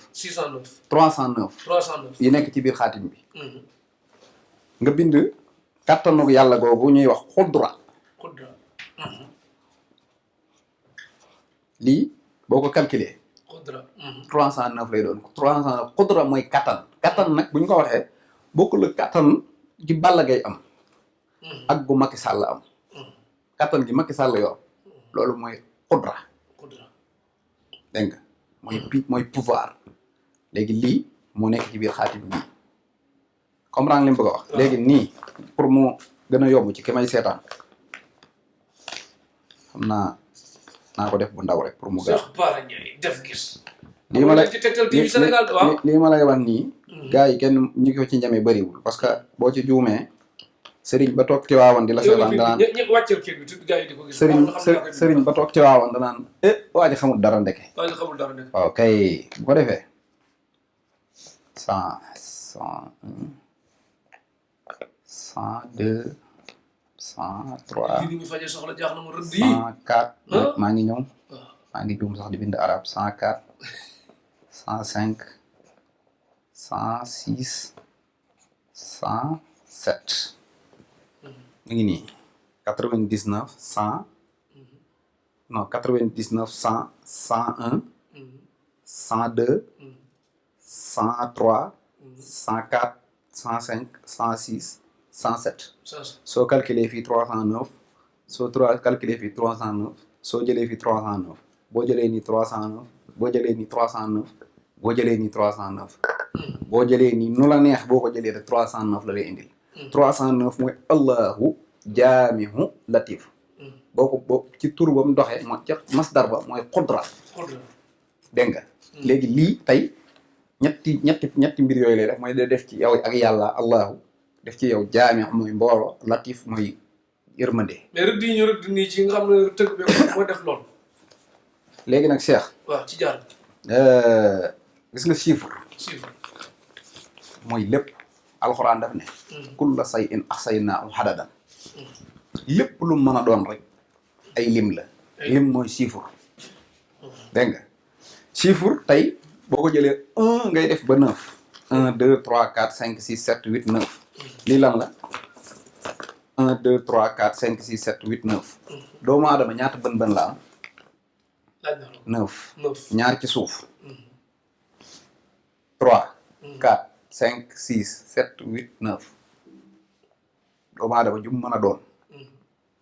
309 yi nekk ci biir xaatim bi nga bind kàttanug yàlla googu ñuy wax xudra lii boo ko calculer 309 lay doon 309 xudra mooy kattan nag bu ñu ko waxee bokkul ak kattan gi Balla Gaye am ak gu Macky Sall am kattan gi Macky Sall yor loolu mooy xudra dégg nga mooy pouvoir léegi lii moo nekk ci biir xaatim bii comprendre li mu bëgg a wax. léegi nii pour mu gën a yomb ci ki may seetaan xam naa ko def bu ndaw rek pour mu gaaw. Cheikh Bara Ndiaye def gis. lii ma lay ci Tektal TV Sénégal waaw lii ma lay wax nii. gars yi kenn ñu ko ci njamee bëriwul parce que boo ci juumee sëriñ ba toog Tiwaawan di la seetaan danaan ñëpp wàcceel kii bi tuuti gars yi di ko gis. sëriñ ba toog Tiwaawan danaan waa ji xamul dara ndeke. waa ji xamul dara ndeke. waaw kay bu ko defee 102 103 lii ni ñu fajee soxla jaax na mu rëdd yi 104 maa ngi ñëw maa ngi juum sax di bind arab 104 105 106 107 mi ngi nii 99 100 non 99 100 101 102 103 104 105 106 107 soo calculé fii 309 soo calculé fii 309 soo jëlee fii 309 boo jëlee nii 309 boo jëlee nii 309 boo jëlee nii 309 boo jëlee nii nu la neex boo ko jëlee rek 309 la lay indil 309 mooy allahu jaamihu latif boo ci tur ba mu doxee moo ca masdar ba mooy xudra dégg nga léegi lii tey ñetti mbir yooyu lay def mooy day def ci yow ak yàlla allahu def ci yow jaami mooy mbooloo latif mooy yërmande. mais rëdd yi ñu rëdd nii ci nga xam ne tëgg bi moo def loolu. léegi nag Cheikh. waaw ci jaar. gis nga chiffre. mooy lépp alxuraan daf ne. kulla shay'in ahsaynaahu hadadan. lépp lu mën a doon rek ay lim la. lim mooy chiffre. dégg nga chiffre tey boo ko jëlee 1 ngay def ba 9. 1 2 3 4 5 6 7 8 9. lii lan la 1 2 3 4 5 6 7 8 9. doomu aadama ñaata bën la am. laaj na 9 ñaar ci suuf. 3 4 5 6 7 8 9. doomu aadama ju mu mën a doon.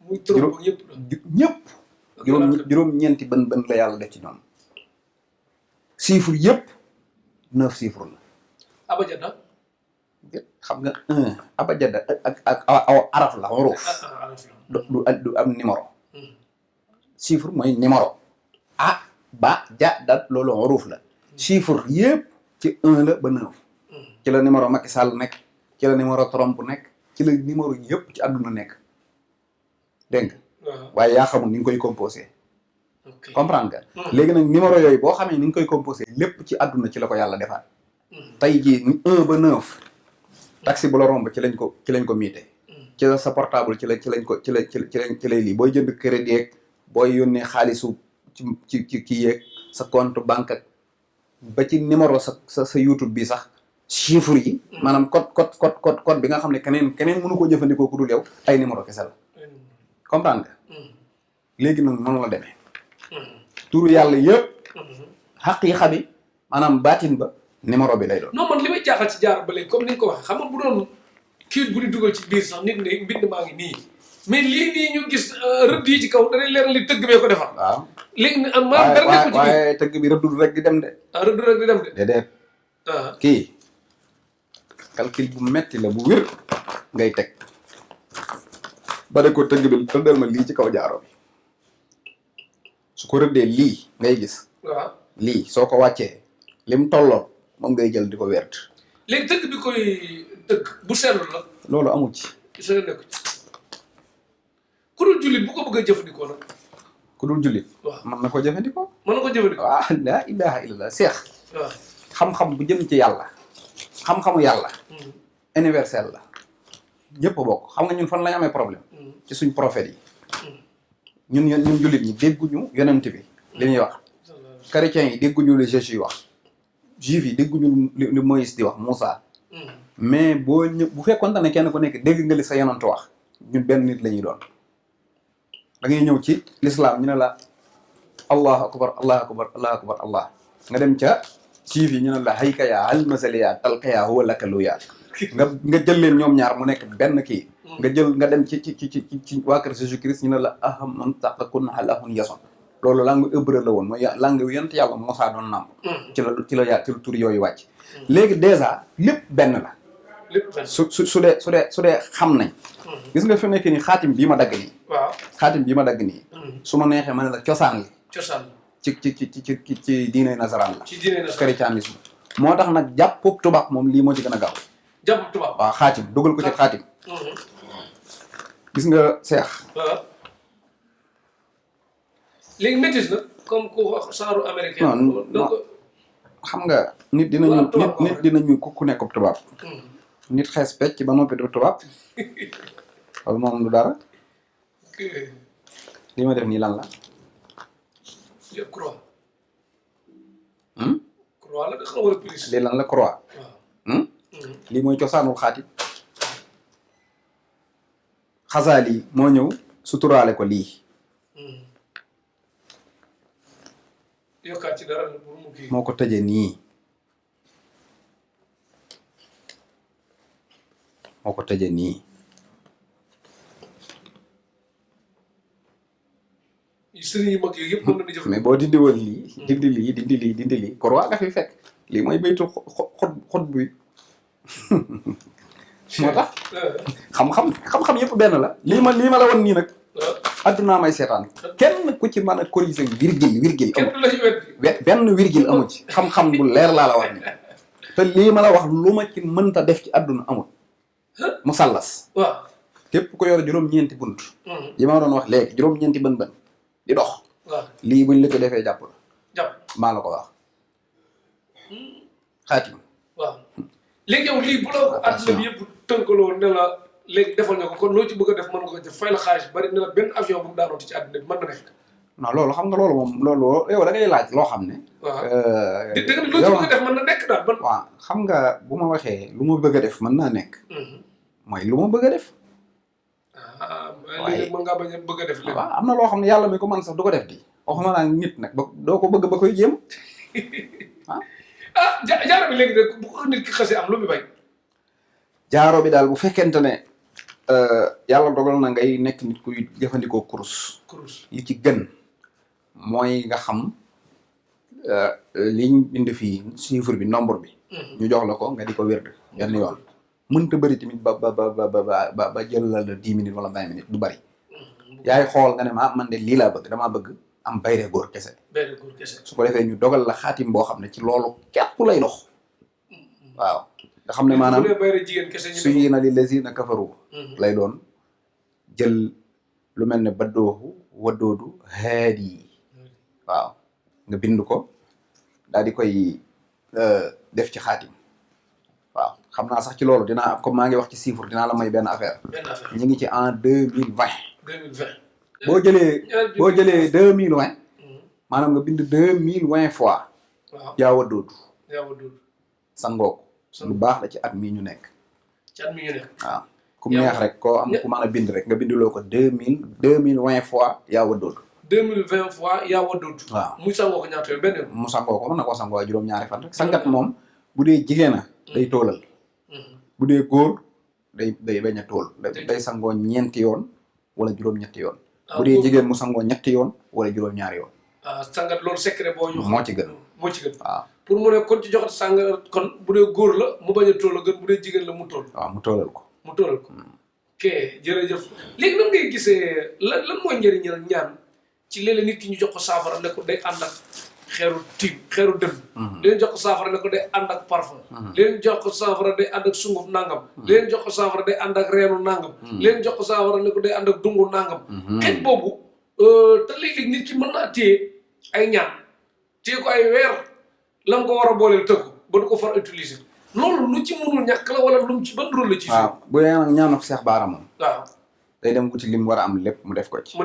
muy trop ñëpp. juróom-ñeenti bën la yàlla def ci ñoom. chiffre yëpp 9 chiffre la. abajada. xam nga 1 abajada ak aw araf la xuruuf. du am numéro. chiffre mooy numéro. a ba ja dat loolu xuruuf la. chiffre yëpp ci 1 la ba 9. ci la numéro Macky Sall nekk. ci la numéro Trump nekk. ci la numéro yëpp ci àdduna nekk. dégg nga. waaye yaa xamul ni nga koy composé. comprendre nga. léegi nag numéro yooyu boo xamee ni nga koy composé lépp ci àdduna ci la ko yàlla defaat. tey jii 1 ba 9. taxi bu la romb ci lañ ko miite. ci la sa portable ci lañ ko ci lay lii booy jënd crédit yeeg booy yónnee xaalisu ci kii yeeg sa compte banque ak ba ci numéro sa YouTube bi sax chiffre yi. maanaam code bi nga xam ne keneen mënu koo jëfandikoo ku dul yow ay numéro kese la. comprendre nga. léegi nag noonu la demee. turu yàlla yëpp. xaqiiqa bi maanaam baatin ba. numéro bi lay doon. non man li may jaaxal ci jaar ba léegi comme ni nga ko waxee xam nga bu doon kii bu ñu dugal ci biir sax nit ne mbind maa ngi nii mais lii nii ñu gis rëdd yi ci kaw danay leer li tëgg bee ko defar. waaw léegi nag maa dara nekk ci waaye tëgg bi rëddul rek di dem de. rëddul rek di dem de. déedéet. kii calcul bu metti la bu wér ngay teg ba de ko tëgg bi tëddal ma lii ci kaw jaaro bi su ko rëddee lii ngay gis. waaw lii soo ko wàccee lim tolloon moom ngay jël di ko wert. léegi tëgg bi koy tëgg bu seetlu la. loolu amu ci. soo nekk ci ku dul jullit bu ko bëgg a jëfandikoo nag. ku dul jullit. waaw mën na ko jëfandikoo. mën na ko jëfandikoo. waaw laa ilaha illallah seex. waaw xam-xam bu jëm ci yàlla. xam-xamu yàlla. universel la. ñëpp bokk xam nga ñun fan lañ amee problème. ci suñ prophètes yi. ñun jullit ñi dégguñu yonent bi li ñuy wax. chrétiens yi dégguñu li Jésus yi wax. juif yi dégguñu li Moïse di wax Moussa. mais bu fekkoonte ne kenn ku nekk dégg nga li sa yonent wax ñun benn nit la ñuy doon. da ngay ñëw ci l'islam ñu ne la allahu akbar allahu akbar allahu akbar allah nga dem ca juif yi ñu ne la hayka yaa almasaliya talqaya huwa lakaluya nga jël leen ñoom ñaar mu nekk benn kii. nga dem ci waa kër Jésus Christ ñu ne la ahamun taqakun halahun yason loolu langue hébreu la woon mooy langue yent yàlla Moussa doon nàmp ci la tur yooyu wàcc léegi dèjà lépp benn la su dee xam nañ gis nga fi nekk nii xaatim bii ma dagg nii waaw xaatim bii ma dagg nii su ma neexee ma ne la cosaan li ci diine nasaraan la ci diine nasaraan chrétianisme moo tax nag jàpp tubaab moom lii moo ci gën a gaaw jàpp tubaab waaw xaatim dugal ko ci xaatim gis nga seex léegi métis na comme ku wax saaru américain non xam nga nit dinañu ku nekk tubaab nit xees pecc ba noppi du tubaab loolu moom du dara li ma def nii lan la croix croix la dafa war a prise lii lan la croix lii mooy cosaanul xaatim xasaal yi moo ñëw suturaale ko lii yokkaat ci dara pour mu kii moo ko tëjee nii moo ko tëjee nii sëriñ yu mag yooyu yëpp mën na di jëf mais boo dindi woon lii dindi lii croix nga fi fekk lii mooy baytu xot buy moo tax xam-xam yëpp benn la lii ma la woon nii nag addunaa may seetaan kenn ku ci mën a corriger virgule amul benn virgule amu ci xam-xam bu leer laa la wax ni te lii ma la wax lu ma ci mënta def ci adduna amul mu sallas waaw képp ko yor juróom-ñeenti bunt yi ma doon wax léegi juróom-ñeenti bën di dox waaw lii buñ la ko defee jàpp la jàpp maa la ko wax xaatim waaw léegi yow lii bu la ko adduna bi yëpp tënkaloo ne la léegi defal nga ko kon loo ci bëgg a def mën nga ko def fay la xaalis bari ne la benn avion bu mu daanooti ci adduna bi mën na nekk non loolu xam nga loolu moom loolu yow da ngay laaj loo xam ne waaw dëgg loo ci bëgg a def mën na nekk daal ban waaw xam nga bu ma waxee lu ma bëgg a def mën naa nekk mooy lu ma bëgg a def léegi mën ngaa bañ a bëgg a def léegi waaw am na loo xam ne yàlla mi ko mën sax du ko def di waxuma naa nit nag ba doo ko bëgg ba koy jéem jaaro bi léegi de bu ko nit ki xasee am lu mu bay jaaro bi daal bu fekkente ne yàlla dogal na ngay nekk nit kuy jëfandikoo kurus li ci gën mooy nga xam liñ bind fii chiffre bi nombre bi ñu jox la ko nga di ko wérd benn yoon mënta bëri tamit ba jël la 10 minutes wala 20 minutes du bëri yaay xool nga ne ma man de lii laa bëgg damaa bëgg am bayre góor kese su ko defee ñu dogal la xaatim boo xam ne ci loolu képp lay dox waaw nga xam ne maanaam suyyina lillazina kafaru lay doon jël lu mel ne baddoohu waddoodu haadi waaw nga bind ko daal di koy def ci xaatim waaw xam naa sax ci loolu dinaa comme maa ngi wax ci chiffre dinaa la may benn affaire ñu ngi ci en 2020 boo jëlee 2020 maanaam nga bind 2020 fois yaa waddoodu sangoo ko lu baax la ci at mii ñu nekk waaw ku mu neex rek koo am ku mën a bind rek nga binduloo ko 2020 fois yaa waddoodu 2020 fois yaa waddoodu waaw muy sangoo ko ñaata yoon benn yoon mu sangoo ko mën na koo sangoo juróom-ñaari fan rek sangat moom bu dee jigéen a day toolal bu dee góor day bañ a tool day sangoo ñeenti yoon wala juróom-ñetti yoon bu dee jigéen mu sangoo ñetti yoon wala juróom-ñaari yoon sangat loolu secret boo ñu moo ci gën waaw pour mu ne kon ci joxat sangat kon bu dee góor la mu bañ a tool la gën bu dee jigéen la mu tool waaw mu toolal ko ok jërëjëf léegi nan ngay gisee lan mooy njëriñal ñaan ci léeg-léeg nit ki ñu jox ko saafara ne ko day ànd ak xeeru dënn leen jox ko saafara ne ko day ànd ak parfum leen jox ko saafara day ànd ak sunguf nangam leen jox ko saafara day ànd ak reenu nangam leen jox ko saafara ne ko day ànd ak dungu nangam xeet boobu te léeg-léeg nit ki mën naa téye ay ñaan téye ko ay weer lam ko war a booleel tëgg ba du ko far utiliser loolu lu ci mënul ñàkk la wala lu mu ci ban rôle la ci waaw bu dee nag ñaanu Seex Baara moom waaw day dem wuti lim war a am lépp mu def ko ci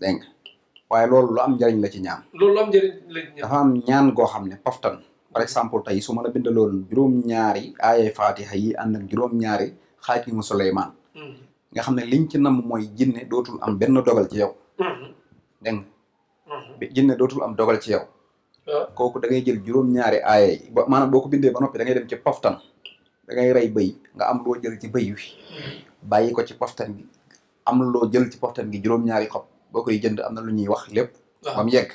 dégg nga waaye loolu lu am njëriñ la ci ñaan loolu lu am njëriñ la ci ñaan dafa am ñaan goo xam ne poftan par exemple tey su ma la bindaloon juróom-ñaari aayay Faatiha yi ànd ak juróom-ñaari xaatimu Suleymaan nga xam ne liñ ci namm mooy jinne dootul am benn dogal ci yow dégg nga jinne dootul am dogal ci yow kooku da ngay jël juróom-ñaari aaya yi ba maanaam boo ko bindee ba noppi da ngay dem ci poftan da ngay rey bëy nga am loo jël ci bëy wi bàyyi ko ci poftan gi am loo jël ci poftan gi juróom-ñaari xob boo koy jënd am na lu ñuy wax lépp waaw ba mu yegg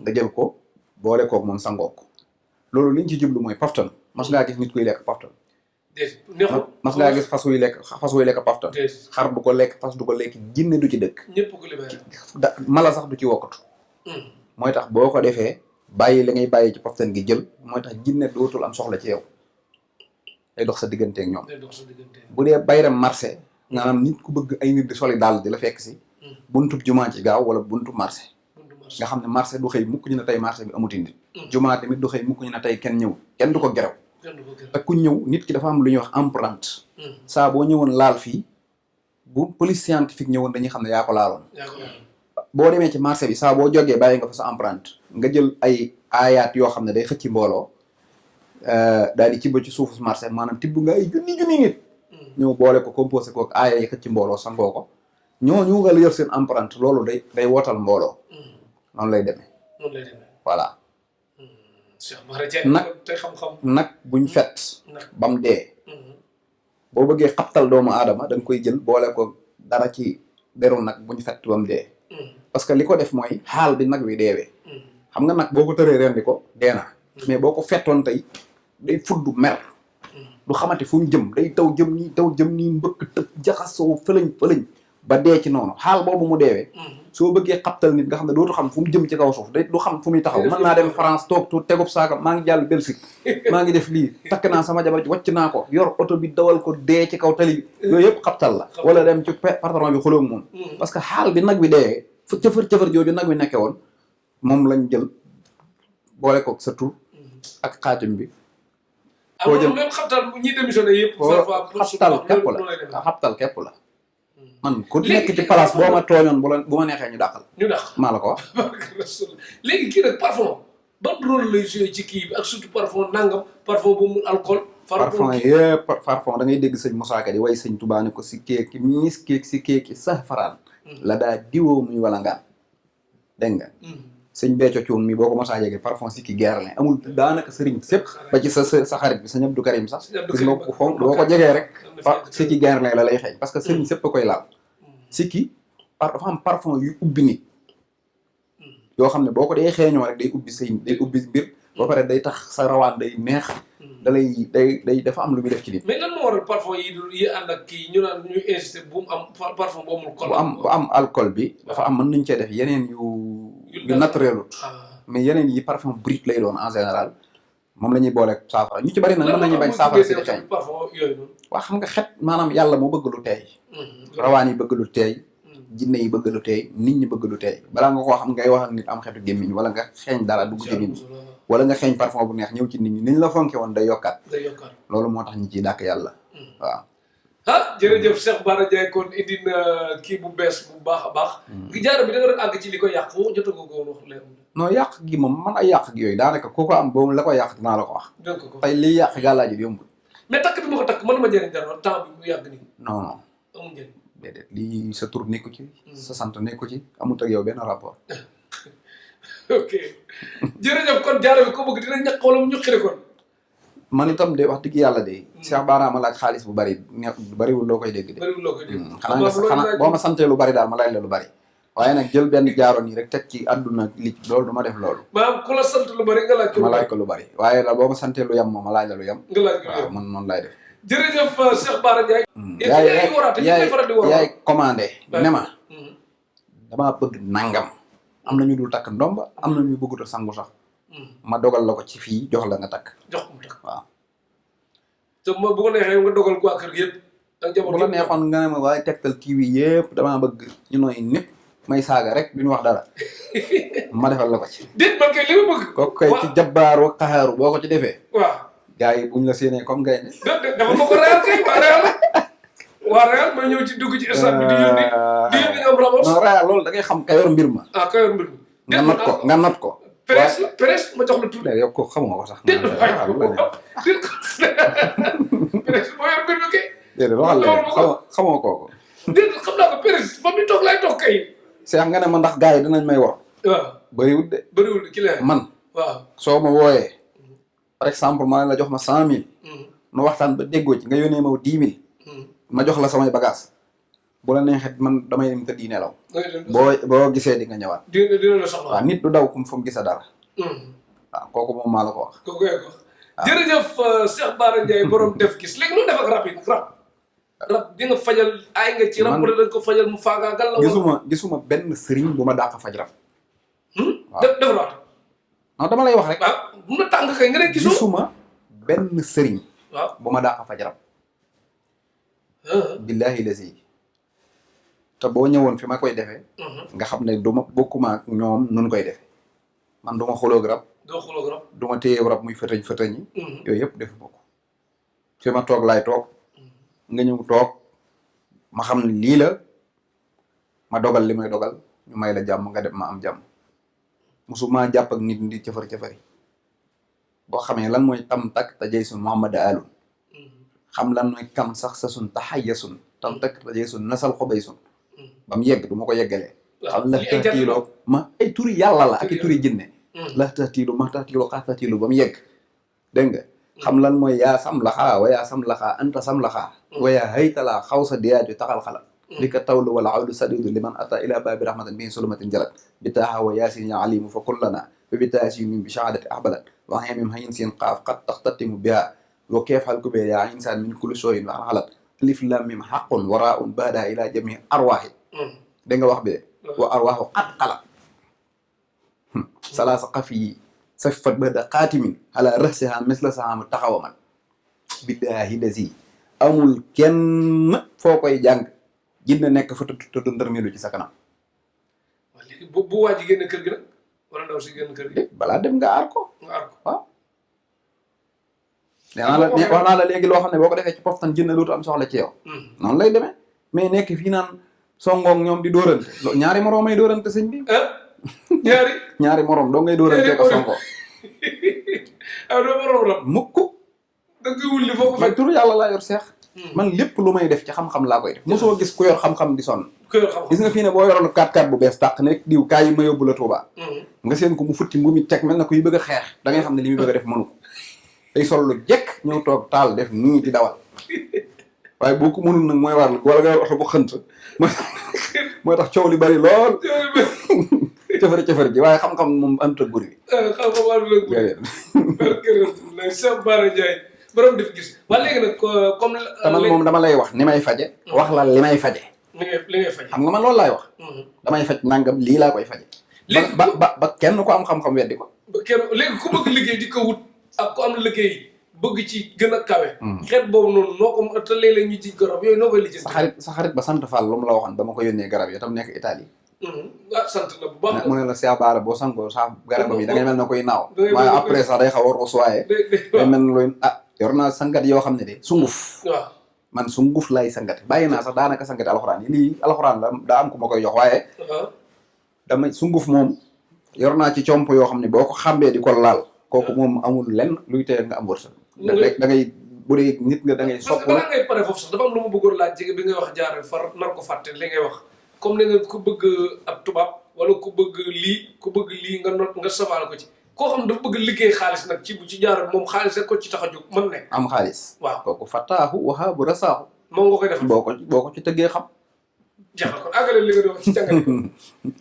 nga jël ko boole koog moom sangoo ko loolu liñ ci jublu mooy paftan mas ngaa gis nit kuy lekk paftan neexul mas ngaa gis fas wuy lekk paftan xar du ko lekk fas du ko lekk jinne du ci dëkk ñëpp ko libéré mala sax du ci wokkatu mooy tax boo ko defee bàyyi li ngay bàyyi ci paftan gi jël mooy tax jinne dootul am soxla ci yow day dox sa digganteeg ñoom bu dee bayram marché maanaam nit ku bëgg ay nit di soli daal di la fekk si buntub jumaa ci gaaw wala buntub marché nga xam ne marché du xëy mukk ñu ne tey marché bi amuti nit jumaa tamit du xëy mukk ñu ne tey kenn ñëw kenn du ko gerew te ku ñëw nit ki dafa am lu ñuy wax empreinte saa boo ñëwoon laal fii bu police scientifique ñëwoon dañuy xam ne yaa ko laaloon boo demee ci marché bi saa boo jógee bàyyi nga fa sa empreinte nga jël ay aayaat yoo xam ne day xëcc mbooloo daal di cibba ci suufu marché maanaam tibb nga ay junni nit ñëw boole ko composé ko ak aaya yi xëcc mbooloo sangoo ko ñooñu nga yor seen empreinte loolu day wootal mbooloo noonu lay demee voilà nag buñ fet ba mu dee boo bëggee xabtal doomu aadama da nga koy jël boole ko dara ci deru nag buñ fet ba mu dee parce que li ko def mooy xaal bi nag wi deewee xam nga nag boo ko tëree rendi ko dee na mais boo ko fettoon tey day fuddu mer du xamante fu mu jëm day taw jëm nii mbëkk tëb jaxasoo fëlëñ ba dee ci noonu xaal boobu mu deewee soo bëggee xabtal nit nga xam ne dootu xam fu mu jëm ci kaw suuf day du xam fu muy taxaw mën naa dem France toog tu tegub saaka maa ngi jàll Belgique maa ngi def lii takk naa sama jabar ji wàcc naa ko yor oto bi dawal ko dee ci kaw tali bi yooyu yëpp xabtal la wala dem ci patron bi xulóog moom parce que xaal bi nag bi deewee fa cëfër jooju nag bi nekke woon moom lañ jël boole ko sa tur ak xaatim bi koo jël même xabtal ñi démissionné yëpp xabtal képp la man ku nekk ci place boo ma tooñoon bu ma neexee ñu dàqal maa la ko wax léegi kii nag parfum ban rôle lay joué ci kii bi ak surtout parfum nangam parfum bu mu alcool parfum yëpp parfum da ngay dégg sëñ Moussa Ka di way sëñ Touba ne ko si kéeki mis kéek si kéeki sax faraan la daa diwoo muy wala ngaan dégg nga sëñ Béthio Thioune mi boo ko mosaa yegee parfum si ki Guerlain amul daanaka sëriñ sépp ba ci sa xarit bi sëñ Abdou Karim sax gis nga ko fonk boo ko jegee rek si ki Guerlain la lay xeeñ parce que sëriñ sépp a koy laal si ki dafa am parfum yu ubbi nit yoo xam ne boo ko dee xeeñoo rek day ubbi sëy day ubbi mbir ba pare day tax sa rawaan day neex da lay day dafa am lu muy def ci nit mais lan moo waral parfum yi ànd ak kii ñu naan ñuy insisté bu mu am parfum bu am alcool bi dafa am mën nañ cee def yeneen yu naturelut mais yeneen yi parfum brut lay doon en général moom la ñuy booleeg saafara ñu ci bari nag mën nañu bañ saafara si di xeeñ waa xam nga xet maanaam yàlla moo bëgg lu teey rawaan yi bëgg lu teey jinne yi bëgg lu teey nit ñi bëgg lu teey balaa nga koo xam ngay wax ak nit am xetu gémmiñ wala nga xeeñ dara dugg ci nit ñi wala nga xeeñ parfum bu neex ñëw ci nit ñi niñ la fonke woon day yokkaat loolu moo tax ñi ciy dàkk yàlla waaw jërëjëf Cheikh Bara Ndiaye kon indi na kii bu bees bu baax a baax jaaro bi da nga doon àgg ci li ko yàq foofu jotagoo ko wax leen non yàq gi moom man ay yàq gi yooyu daanaka ku ko am boobu la ko yàq dinaa la ko wax tey liy yàq gàllaaji bi yombul mais takk bi ma ko takk mën na ma jëriñ dara temps bi mu yàgg nii non amul njëriñ déedéet lii sa tur nekku ci sa sant nekku ci amut ak yow benn rapport ok jërëjëf kon jaaro bi ko bëgg dina ñàkk wala mu ñuqire kon man itam de wax dëgg yàlla de Cheikh Bara ma laaj xaalis bu bari bariwul loo koy dégg de xanaa boo ma santee lu bari daal ma laaj la lu bari waaye nag jël benn jaaro nii rek teg ci àdduna li loolu du ma def loolu maanaam ku la sant lu bari nga laaj ko ma laaj ko lu bari waaye la boo ma santee lu yem moom ma laaj la lu yem nga laaj ko waaw man noonu laay def jërëjëf Cheikh Bara Ndiaye yaay commandé ne ma damaa bëgg nangam am na ñu dul takk ndomba am na ñu bëggut a sangu sax ma dogal la ko ci fii jox la nga takk jox ko mu takk waaw te bu ko neexee nga dogal ko waa kër gi yëpp ak jabar bu la neexoon nga ne ma waaye tegtal kii wi yëpp damaa bëgg ñu nooy népp may saaga rek duñu wax dara ma defal la ko ci déet man kay li ma bëgg kooku kay ci jabbaaru xaxaaru boo ko ci defee waaw gars yi buñ la séenee comme ngay ne dafa ma ko reyal kay waa reyal ma ñëw ci dugg ci stade bi di yónni am rabos non reyal loolu da ngay xam ka yor mbir ma ka yor mbir ma nga not ko presse ma jox la tur yow ko xamuma ko sax presse moo yor mbir mi kay déedéet waxal leen xamoo kooku déet xam naa ko presse fa mi toog laay toog kay Cheikh nga ne ma ndax gars yi dinañ may wor waaw bëriwul de ki la man waaw soo ma wooyee par exemple ma ne la jox ma 100 000 nu waxtaan ba déggoo ci nga yónnee ma 10 000 ma jox la samay bagage bu la neexee man damay dem tëddi nelaw. boo boo gisee di nga ñëwaat. dina la soxla. waaw nit du daw fu mu gisa dara. waaw kooku moom maa la ko wax. kooku ko jërëjëf Cheikh Bara Ndiaye borom def gis léegi lu def ak rab yi rab di nga fajal ay nga ci rab wala da nga ko fajal mu faagaagal la. gisuma benn sëriñ bu ma dàq faj rab. waaw def la non dama lay wax rek. waaw bu na tàng kay nga ne gisuma benn sëriñ. waaw bu ma dàq faj rab. billahi lazi te boo ñëwoon fi ma koy defee. nga xam ne du ma bokkuma ak ñoom nun koy defee. man du ma xulóog rab. doo xulóog rab. du ma téye rab muy fëtëñ fëtëñi. yooyu yëpp defu bokk. fi ma toog laay toog. nga ñëw toog ma xam ne lii la ma dogal li may dogal ñu may la jàmm nga dem ma am jàmm. musuma jàpp ak nit di cëfar-cëfari boo xamee lan mooy tam tak te jay sun Muhammad alun xam lan mooy kam sax sa sun taxaya sun tam tak te jay sun nasal xobay sun ba mu yegg du ma ko yeggalee xam la taxtiiloo ma ay turi yàlla la ak i turi jinne la taxtiilu ma taxtiilu xaa taxtiilu ba mu yegg dégg nga xam lan mooy yaa sam laxaa wa yaa sam laxaa anta sam laxaa wa yaa haytalaa xaw sa diyaaju taxal xala li ka tawlu wala awlu sadidu liman ata ila babi rahmatan bihi sulumatin jalat bitaaha wa yaasin ya alimu fa kullana bi bitaasi min bi shahadati ahbalat wa hamim hayin sin qaaf qad taxtatimu biha wa keefal kubee yaa insan min kulli shooyin wa xalat alif lam mim xaqun waraun baada ila jami arwaahi da nga wax bee wa arwaahu qad xalat salaasa qafiyi safat bada xaatimin ala rahsiha misla sahama taxawaman billahi lazi amul kenn foo koy jàng jinne nekk fa tudd ndërmeelu ci sa kanam. waaw léegi bu waa ji génn kër gi nag wala ndaw si génn kër gi. balaa dem nga aar ko. nga aar ko waaw. wax naa la léegi loo xam ne boo ko defee ci poftan jinne dootu am soxla ci yow. noonu lay demee mais nekk fii naan songoog ñoom di dóorante ñaari moroom may dóorante sëñ bi. ñaari moroom doo ngay dóorante ko sonko. doo moroom rab. mukk. da nga wulli foo ko fekk. turu yàlla laa yor seex. man lépp lu may def ci xam-xam laa koy def mosoo gis ku yor xam-xam di sonn. gis nga fii ne boo yoroon 4x4 bu bees tàq ne diw kaay yi ma yóbbu la Touba. nga seen ko mu futti mbu mi teg mel na kuy bëgg a xeex da ngay xam ne li muy bëgg a def mënu ko day sol lu jekk ñëw toog taal def nii di dawal waaye boo ko mënul nag mooy war wala nga yor oto bu xënt mooy tax coow li bari lool cëfër ji waaye xam-xam moom anta guri bi. xam-xam am la guri. Cheikh Bara Ndiaye borom def gis waaye léegi nag comme. man moom dama lay wax ni may faje wax la li may faje. li ngay faje. xam nga man loolu laay wax. damay faj nangam lii laa koy faje. léegi ba kenn ko am xam-xam weddi ko. léegi ku bëgg liggéey di ko wut ak ku am liggéey bëgg ci gën a kawe. xeet boobu noonu noo ko te léeg-léeg ñu ci garab yooyu noo koy lijjanti. sa xarit ba sant Fall lu mu la waxoon ba ma ko yónnee garab yi tam nekk Italie. sant la bu baax. mu ne la Cheikh Bara boo sangoo sa garabam yi da ngay mel na koy naaw. waaye après sax day xaw a ruus waaye. day mel na looy yor naa sangat yoo xam ne de sunguf. waaw man sunguf lay sangate bàyyi naa sax daanaka sangate alxuraan yi lii alxuraan la daa am ku ma koy jox waaye. dama sunguf moom yor naa ci comp yoo xam ne boo ko xàmbee di ko laal kooku moom amul lenn luy teye nga am wërsëg. da ngay bu dee nit nga da ngay sopp. parce que balaa ngay pare foofu sax dafa am lu ma bëggoon laaj jege bi ngay wax jaaree far nar ko fàtte li ngay wax comme ne nga ku bëgg ab tubaab wala ku bëgg lii nga not nga sabaal ko ci. koo xam dafa bëgg liggéey xaalis nag ci bu ci jaar moom xaalis rek ko ci tax a jóg mën nekk. am xaalis. waaw kooku fataahu wahaabu rasaahu. moom nga koy def boo ko ci tëggee xam. jeex na kon àggale li nga doon ci càngat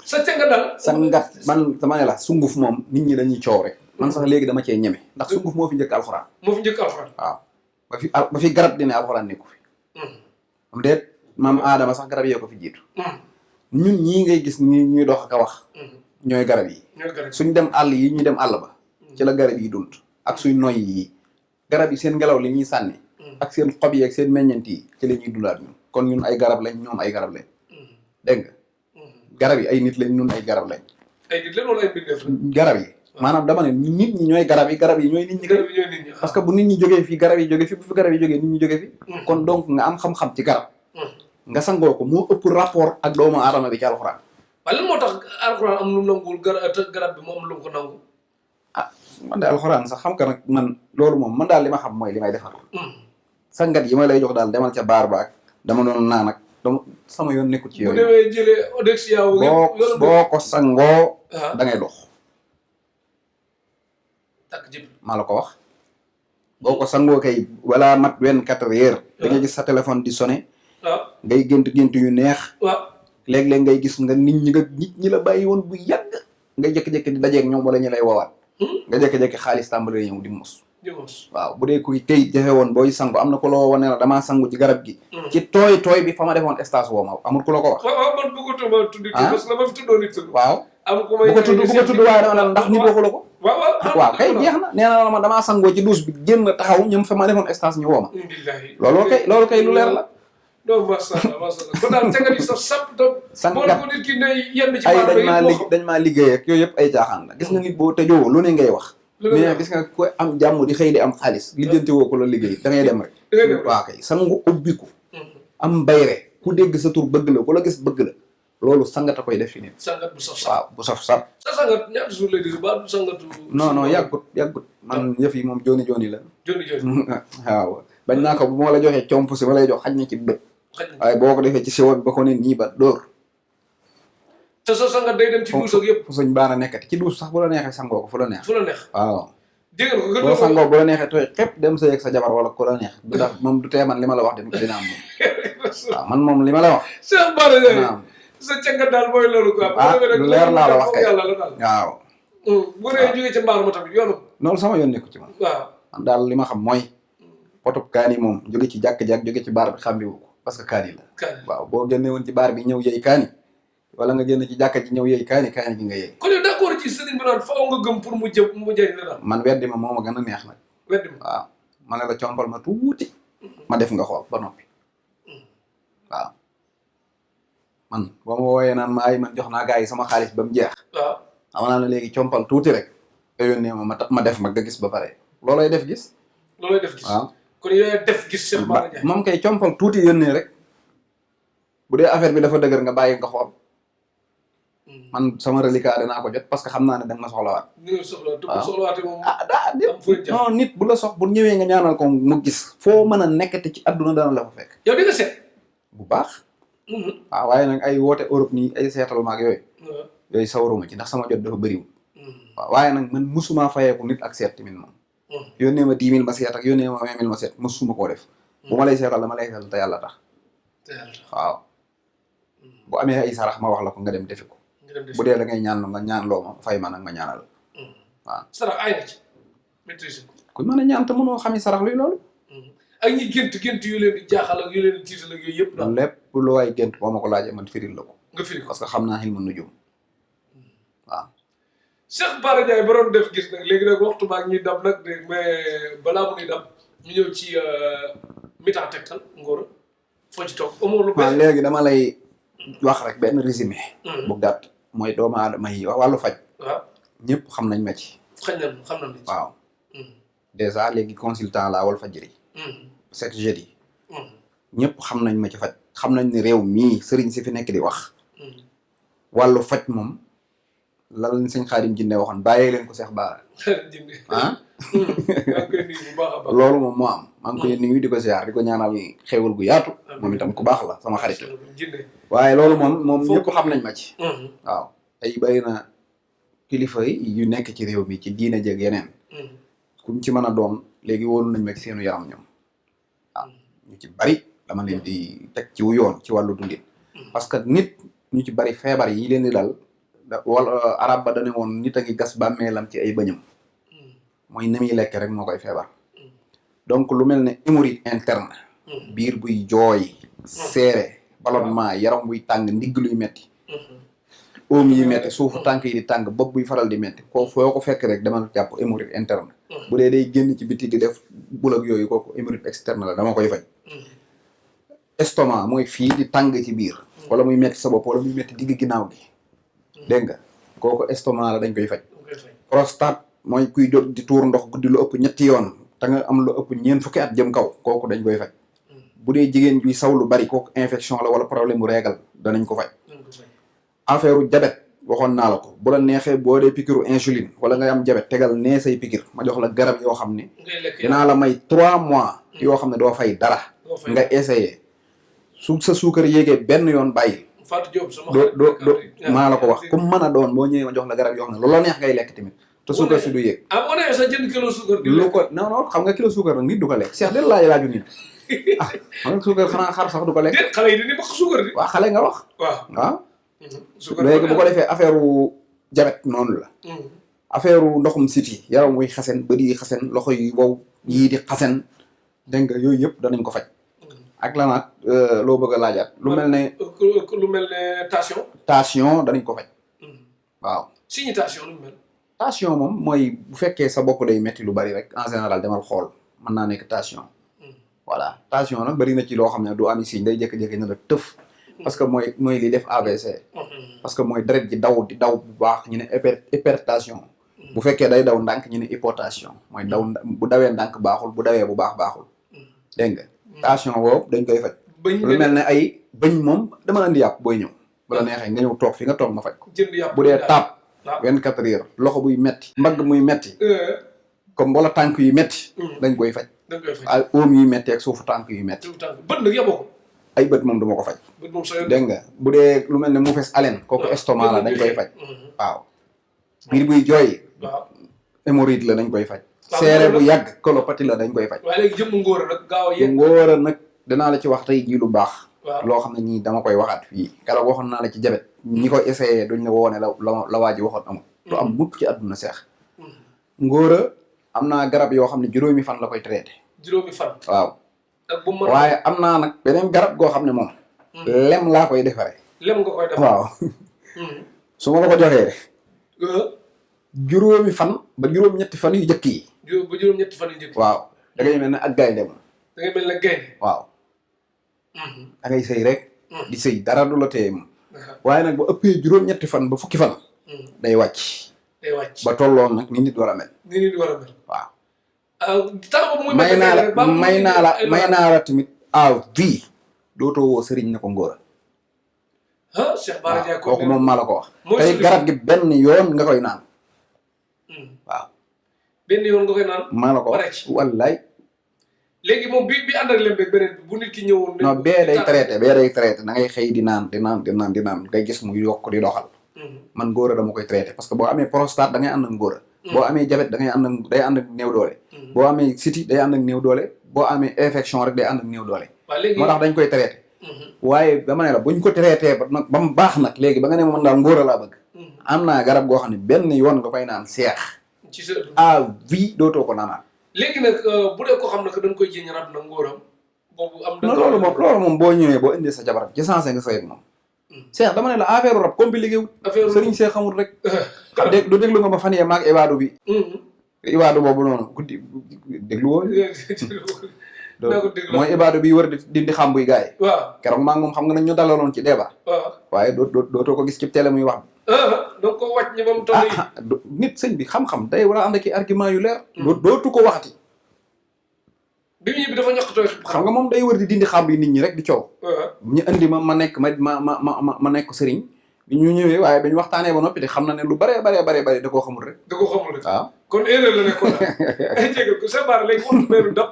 sa càngat daal. sangat man dama ne la sunguf moom nit ñi dañuy coow rek. man sax léegi dama cee ñeme ndax sunguf moo fi njëkk alxuraan. moo fi njëkk alxuraan. waaw ba fi garab di ne alxuraan nekku fi. am déet maam Adama sax garab yee ko fi jiitu. ñun ñii ngay gis ñuy dox ak a wax. ñooy garab yi. suñ dem àll yi ñuy dem àll ba. ci la garab yi dund ak suñ noy yi garab yi seen ngelaw li ñuy sànni. ak seen xob yi ak seen meññeent yi ci la ñuy dundaat ñun kon ñun ay garab lañ ñoom ay garab lañ. dégg nga garab yi ay nit lañ ñun ay garab lañ. ay nit lañ wala ay mbindeef lañ. garab yi maanaam dama ne nit ñi ñooy garab yi ñooy nit ñi. garab yi ñooy nit ñi parce que bu nit ñi jógee fii garab yi jógee fi bu fi garab yi jógee nit ñi jógee fi. kon donc nga am xam-xam ci garab. nga sangoo ko moo ëpp rapport ak doomu aadama bi ci alxuraan. waaye lan moo tax alxuraan am lu nanguwul garab bi moo am lu ko nangu. man de alxuraan sax xam nga nag man loolu moom man daal li ma xam mooy li may defar. sangat yi ma lay jox daal demal ca baar baak dama doon naan ak dama sama yoon nekkul ci yooyu. bu demee jëlee Odexia boo ko sangoo. da ngay dox. takk jib maa la ko wax. boo ko sangoo kay wala mat 24 heures. da nga gis sa téléphone di sonné. ngay gént yu neex. waaw léeg-léeg ngay gis nga nit ñi la bàyyi woon bu yàgg nga jékki-jékki di dajeeg ñoom wala ñu lay woowaat. nga jékki-jékki xaalis tàmbali ñëw di mos. waaw bu dee kuy këyit jafe woon booy sangu am na ku la woo ne la damaa sangu ci garab gi. ci tooy bi fa ma defoon stage woo ma amul ku la ko wax. waaw man bëggatuma tudd kii parce que ma fi tuddoon nit waaw am ku bu ko tudd waaye dama ne ndax nit waxu la ko. waaw kay jeex na nee na la ma damaa sangoo ci douche bi génn taxaw ñoom fa ma defoon stage ñu woo ma. loolu kay lu leer la. non macha allah kon daal tegal yi sax sàpp tam. sangat ko nit ki ne yenn ci ay dañ maa liggéey ak yooyu yëpp ay caaxaan la gis nga nit boo tëjoo lu ne ngay wax. mais gis nga ko am jàmm di xëy di am xaalis lijjanti woo ko la liggéey da ngay dem rek. waaw kay sangu ubbiku am bayre ku dégg sa tur bëgg la ku la gis bëgg la loolu sangat a koy def fi nit. sangat bu saf waaw bu saf saf. sa sangat ñaata suur lay di ba du sangatu. non yàggut man yëf yi moom jooni la. jooni waaw bañ naa ko bu ma la joxee comp si ma lay jox xaj na ci bët. waaye boo ko defee ci siwo bi ba ko ne nii ba dóor. te sa sangat day dem ci duus ak yëpp. fu suñ baana nekkati ci duus sax bu la neexee sangoo ko fu la neex. waaw. dégg nga ko gën boo sangoo bu la neexee tooy xepp dem sa yegg sa jabar wala ku la neex. du tax moom du tee man li ma la wax dina am moom. waaw man moom li ma la wax. Cheikh Bara Ndiaye dina am. sa cangat daal mooy loolu quoi. lu leer laa la wax kay yàlla la daal. waaw. bu dee jógee ca mbaar ma tamit yoonu. loolu sama yoon nekku ci man. waaw man daal li ma xam mooy. potub kaani moom jóge ci jàkk-jàkk jóge ci baar bi xàmbiwu ko parce que kaani la. waaw boo génne woon ci baar bi ñëw yey kaani wala nga génn ci jàkka ji ñëw yey kaani gi nga yey. kon yow d'accord ci sëriñ bi naan faaw nga gëm pour mu jëriñ la daal. man weddi ma moo ma gën a neex nag. weddi ma waaw ma ne la compal ma tuuti. ma def nga xool ba noppi. waaw man boo ma wooyee naan ma ay man jox naa gars yi sama xaalis ba mu jeex. waaw xam naa ne léegi compal tuuti rek. te yónnee ma def ma nga gis ba pare loolay def gis. waaw kon yooyu def gis Cheikh Bara Ndiaye. moom kay compal tuuti yónnee rek. bu dee affaire bi dafa dëgër nga bàyyi nga xool. man sama reliquat dinaa ko jot parce que xam naa ne danga ma soxlawaat. waaw soxlawaate moom. non nit bu la bu ñëwee nga ñaanal ko mu gis. foo mën a nekkati ci àdduna dana la fa fekk. yow di nga seet. bu baax. waaw waaye nag ay woote Europe nii ay seetal maag yooyu. yooyu sawaruma ci ndax sama jot dafa bëriwul. waaw waaye nag man musuma fayeeku nit ak seet tamit moom. yónnee ma 10 000 ma seet ak yónnee ma 20 000 ma seet musuma koo def. bu ma lay seetal dama lay seetal te yàlla tax. waaw bu amee ay sarax ma wax la ko nga dem defi ko. bu dee da ngay ñaan nga ñaan loo ma fay ma nag ma ñaanal. waaw sarax ay na ci maîtrise ko. ku mën a ñaan te mënoo xami sarax luy loolu. ak ñi gént yu leen di jaaxal ak yu leen di tiital ak yooyu yëpp daal. lépp lu waay gént boo ma ko laajee man firil la ko. nga firil ko parce que xam naa xilmu nujum waaw. Cheikh Bara Ndiaye ba doon def gis nag léegi nag waxtu baag ñuy dab nag mais balaa mu ñuy dab ñu ñëw ci mi-temps Tektal Ngor foo ci toog amoo lu. waaw léegi dama lay wax rek benn résumé. bu gàtt mooy doomu aadama yi wàllu faj. waaw ñëpp xam nañ ma ci. xam nañ ci waaw. déjà léegi consultant laa Walfadjri. chaque jeudi. ñëpp xam nañ ma ci faj. xam nañ ne réew mii sëriñ si fi nekk di wax. wàllu faj moom. lan sëñ Xaadim Jinne waxoon bàyyee leen ko Cheikh Bara. ah. loolu moom moo am. maa ngi koy nuyu di ko ziar di ko ñaanal xéewal gu yaatu. moom itam ku baax la sama xarit la. waaye loolu moom ñëpp xam nañ ma ci. waaw ay bari na kilifa yu nekk ci réew mi ci diine jeeg yeneen. kum ci mën a doon léegi wóolu nañ ma ci seenu yaram ñoom. waaw ñu ci bari dama leen di teg ci wu yoon ci wàllu dundin. parce que nit ñu ci bari feebar yi leen di dal. wala arab ba dane woon nit a ngi gas bàmmeelam ci ay bëñam mooy ni muy lekk rek moo koy feebar donc lu mel ne hémorroïde interne biir buy jooy seere ballonnement yaram buy tàng ndigg luy metti oom yi metti suufu tànk yi di tàng bopp buy faral di metti ko foo ko fekk rek dama jàpp hémorroïde interne bu dee day génn ci biti di def bulag yooyu kooku hémorroïde externe la dama koy faj estomac mooy fii di tàng ci biir wala muy metti sa bopp wala muy metti digg ginnaaw gi dégg nga kooku estomac la dañ koy faj. prostate mooy kuy jot di tuur ndox guddi lu ëpp 3 yoon te nga am lu ëpp 4 fukki at jëm kaw kooku dañ koy faj. bu dee jigéen juy saw lu bari kooku infection la wala problème mu régal danañ ko faj. affaire u jabet waxoon naa la ko bu la neexee boo dee piqûre insuline wala nga am jabet tegal nee say piqûre ma jox la garab yoo xam ne. dinaa la may 3 mois. yoo xam ne doo fay dara. nga essayé su sa suukar yéegee benn yoon bàyyi. Fatou Diop sama doo maa la ko wax comme mën a doon boo ñëwee ma jox la garab yoo xam ne loolu neex ngay lekk tamit te suukar si du yëg. ah boo nee sa jënd kilo suukar. di lu ko non xam nga kilo suukar nag nit du ko lekk Cheikh de laaju nit ah xam nga suukar xanaa xar sax du ko lekk. déet xale yi dañuy bëgg suukar di. waaw xale nga wax. waaw. suukar léegi bu ko defee affaire jabet noonu la. affaire ndoxum siti yaram muy xasen bëri yi xasen loxo yi wow yii di xasen dégg nga yooyu yëpp danañ ko faj. ak lanaat loo bëgg a laajaat. lu mel ne tension. tension danañ ko faj. waaw. signe tension lu mel. tension moom mooy bu fekkee sa bopp day metti lu bari rek en général demal xool mën naa nekk tension. voilà tension nag bari na ci loo xam ne du ami signe day jékki-jékki na la tëf. parce que mooy li def AVC. parce que mooy deret ji daw di daw bu baax ñu ne hypertension. bu fekkee day daw ndànk ñu ne hypotension mooy daw bu dawee ndànk baaxul bu dawee bu baax baaxul. dégg nga tension boobu dañ koy faj. lu mel ne ay bëñ moom dama andi yàpp booy ñëw. bu la neexee nga ñëw toog fi nga toog ma faj ko. bu dee taab 24 heures loxo buy metti mbagg muy metti comme wala tànk yu metti dañ koy faj. ay oom yu metti ak suufu tànk yu metti. bët nag yaboo ko. ay bët moom duma ko faj. bët moom sooy dégg nga bu dee lu mel ne mu fees haleine kooku estomac la dañ koy faj. waaw biir buy jooy. waaw hémorroïde la dañ koy faj. seere bu yàgg colopathie la dañ koy faj. waaye léegi jëmm ngóora nag gaaw a yegg. ngóora nag danaa la ci wax tey jii lu baax. waaw loo xam ne ñii dama koy waxaat fii. keroog waxoon naa la ci jabet ñi ko essayé duñ la woone la waa ji waxoon amul. lu am mukk ci àdduna seex. ngóora am naa garab yoo xam ne juróomi fan la koy traité. juróomi fan. waaw. ak bu mën waaye am naa nag beneen garab goo xam ne moom. lem laa koy defaree. lem nga koy defaree waaw. su ma la ko joxee. juróomi fan ba juróom-ñetti fan yu njëkk yi. ba juróom-ñetti fan yu njëkk yi. waaw da ngay mel ne ak gaynde moom. da ngay mel ne gaynde. waaw. da ngay sëy rek. di sëy dara du la téye moom. waaye nag ba ëppee juróom-ñetti fan ba fukki fan. day wàcc. day wàcc ba tolloon nag ni nit war a mel. ni nit war a mel. waaw. may may naa la tamit vie dootoo woo sëriñ na ko ngóora. ah Cheikh Bara Ndiaye kooku moom maa la ko wax. tey garab gi benn yoon nga koy naan. waaw. benn yoon nga koy naan. maa la ko wax wallaay. léegi moom bi ànd ak lembeeg beneen bu nit ki ñëwoon. non bee day traité da ngay xëy di naan ngay gis muy yokk di doxal. man ngóora dama koy traité parce que boo amee prostate da ngay ànd ak ngóora. boo amee diabète da ngay day ànd ak néew doole. boo amee siti day ànd ak néew doole. boo amee infection rek day ànd ak néew doole. moo tax dañ koy traité. waaye dama ne la buñ ko traité ba mu baax nag léegi ba nga ne man daal ngóora laa bëgg. am naa garab goo xam ne benn yoon nga koy naan seex. ci sa vie dootoo ko naanaat. léegi nag bu dee ko xam ne que dañ koy jéem rab na ngóoram. boobu am na loolu moom boo ñëwee boo indee sa jabar ci sensé nga sëy ak moom. seex dama ne la affaire rab compliqué wut. sëriñ seex xamul rek. du déglu nga ma fan yee maag ibaadu bi. ibaadu boobu noonu guddi déglu woo. mooy ibaadu bi wër di xam buy gars yi. waaw keroog maa ngi moom xam nga nañ ñu dalaloon ci débat. waaw waaye dootoo ko gis ci télé muy wax. donc ko wàcc ñi ba mu toll nit sëñ bi xam-xam day war a ànd ak argument yu leer. dootu ko waxati. bi mu ñibbi dafa ñàkk tooy. xam nga moom day wër di dindi xam yi nit ñi rek di coow. ñu indi ma nekk ma nekk sëriñ. ñu ñëwee waaye dañu waxtaanee ba noppi te xam na ne lu bare da koo xamul rek. da koo xamul rek. waaw kon erreur la nekkoon ay jégal ko Cheikh Bara léegi waxtu beeru dab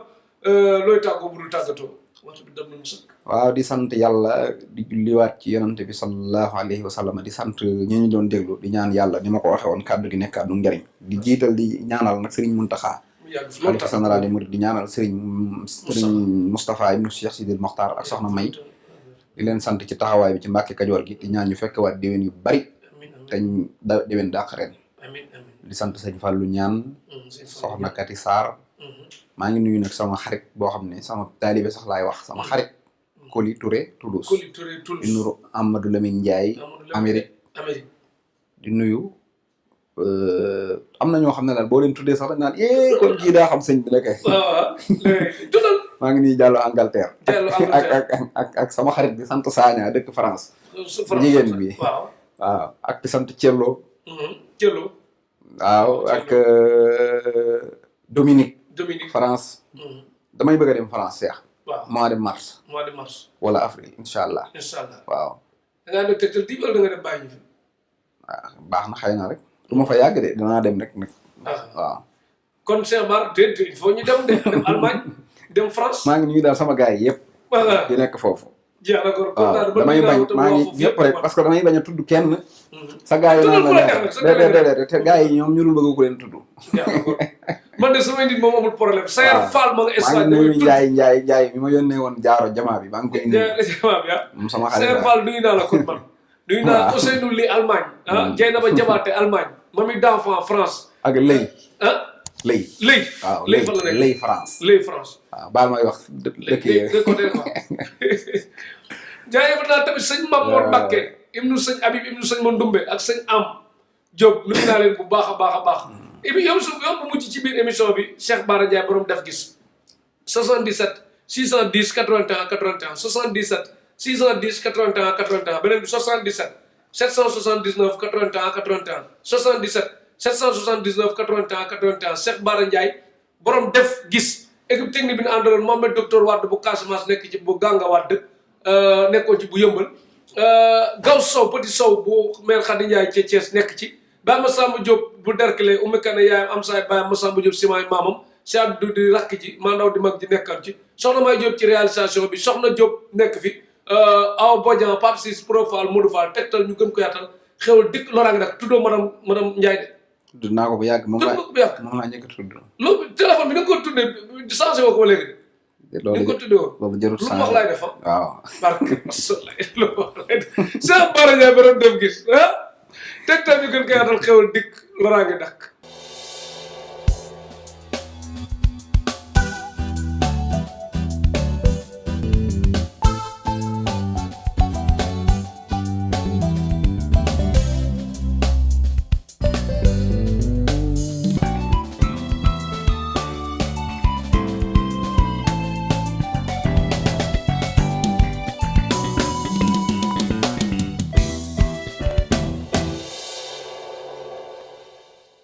looy tàggoo bu dul tàggatoo waxtu bi dab na mu sëkk. waaw di sant yàlla di julliwaat ci yonante bi sallallahu alayhi wa sallam di sant ñi ñu doon déglu di ñaan yàlla ni ma ko waxee woon kàddu gi nekk kàddu njariñ di jiital di ñaanal nag Serigne Mountakha xalifa général des mourides di ñaanal Serigne Moustapha ibnu Cheikh Sidil Mokhtar ak soxna May di leen sant ci taxawaay bi ci Mbàkke Kajoor gi di ñaan ñu fekk waat déwén yu bari teñ déwén dàq ren di sant sëñ Fallou ñaan soxna Kati Sarr maa ngi nuyu nag sama xarit boo xam ne sama taalibe sax laay wax sama xarit Koli Touré Toulouse di nuru Amadou Lamine Ndiaye Amérique di nuyu am na ñoo xam ne daal boo leen tuddee sax dañ naan kon kii daa xam sëñ bi la kay maa ngi nii jàllo Angleterre ak sama xarit bi sant Sagna dëkk France jigéen bi waaw ak di sant Thiello waaw ak Dominique France damay bëgg a dem France Cheikh mois de mars wala avril incha allah waaw da ngaa def tegtal di wala da nga def bàyyi fi baax na xëy na rek du ma fa yàgg de danaa dem rek nag waaw kon Cheikh Bara déet il faut ñu dem Allemagne dem France maa ngi nuyu daal sama gars yi yëpp di nekk foofu jeex na kon waaw damay bañ maa ngi ñëpp rek parce que damay bañ a tudd kenn. sa gars yi tuddal naan ku la la neex nag, déedéet te gars yi ñoom ñu dul bëgg ku leen tudd. jeex na kon man de samay nit moom amul problème. Sayer Fall ma nga maa ngi Espagne nuyu damay Njaay mi ma yónnee woon jaaro jamaa bi maa ngi koy nuyu. jamaa bi moom sama xarit Sayer la. Fall nuyu naa la kon man. nuyu naa Ousseynou Ly Allemagne. Dieynaba Diabaté Allemagne. Mami d'enfant France. ak Lay. Lay. Lay. waaw Lay fan la nekk Lay France. Lay France. waaw baal may wax dëkk de côté quoi. jaajëfal naa tamit sëñ Mamour Mbacké ibnu sëñ Habib ibnu sëñ Mandoumbe ak sëñ Am Diop nuyu naa leen bu baax a baax a baax. et puis yow bu mujj ci biir émission bi Cheikh Bara Ndiaye borom def gis 77 610 81 81 77 610 81 81 beneen bi 77 779 81 81 77 779 81 81 Cheikh Bara Ndiaye borom def gis équipe technique bi ñu àndaloon Mohamed docteur Wade bu Casamance nekk ci bu Ganga Wade nekkoon ci bu Yëmbal Gaw Sow Petit Sow bu maire Khady Ndiaye ci Thiès nekk ci Baye Massamba Diop bu Derklé Oumy Kane yaayam am saay Baye Massamba Diop simaay maamam si Abdou di rakk ji maandaw di mag ji nekkan ci soxna May Diop ci réalisation bi soxna Diop nekk fi Awa Bodian Pape Ciss Profal Modou Fall tegtal ñu gën ko yaatal xewal dikk loraange nag tuddoo madame Ndiaye de. tudd naa ko bu yàgg moom laa njëkk a tudd. loolu téléphone bi da nga ko tuddee changé woo ko ba léegi de. loolu ni ko tuddee woon loolu jarul lu mu wax laay def waaw. barke lu mu wax laay def Cheikh Bara Ndiaye borom def gis tegtal ñu gën ko yaatal xewal dikk loraange dakk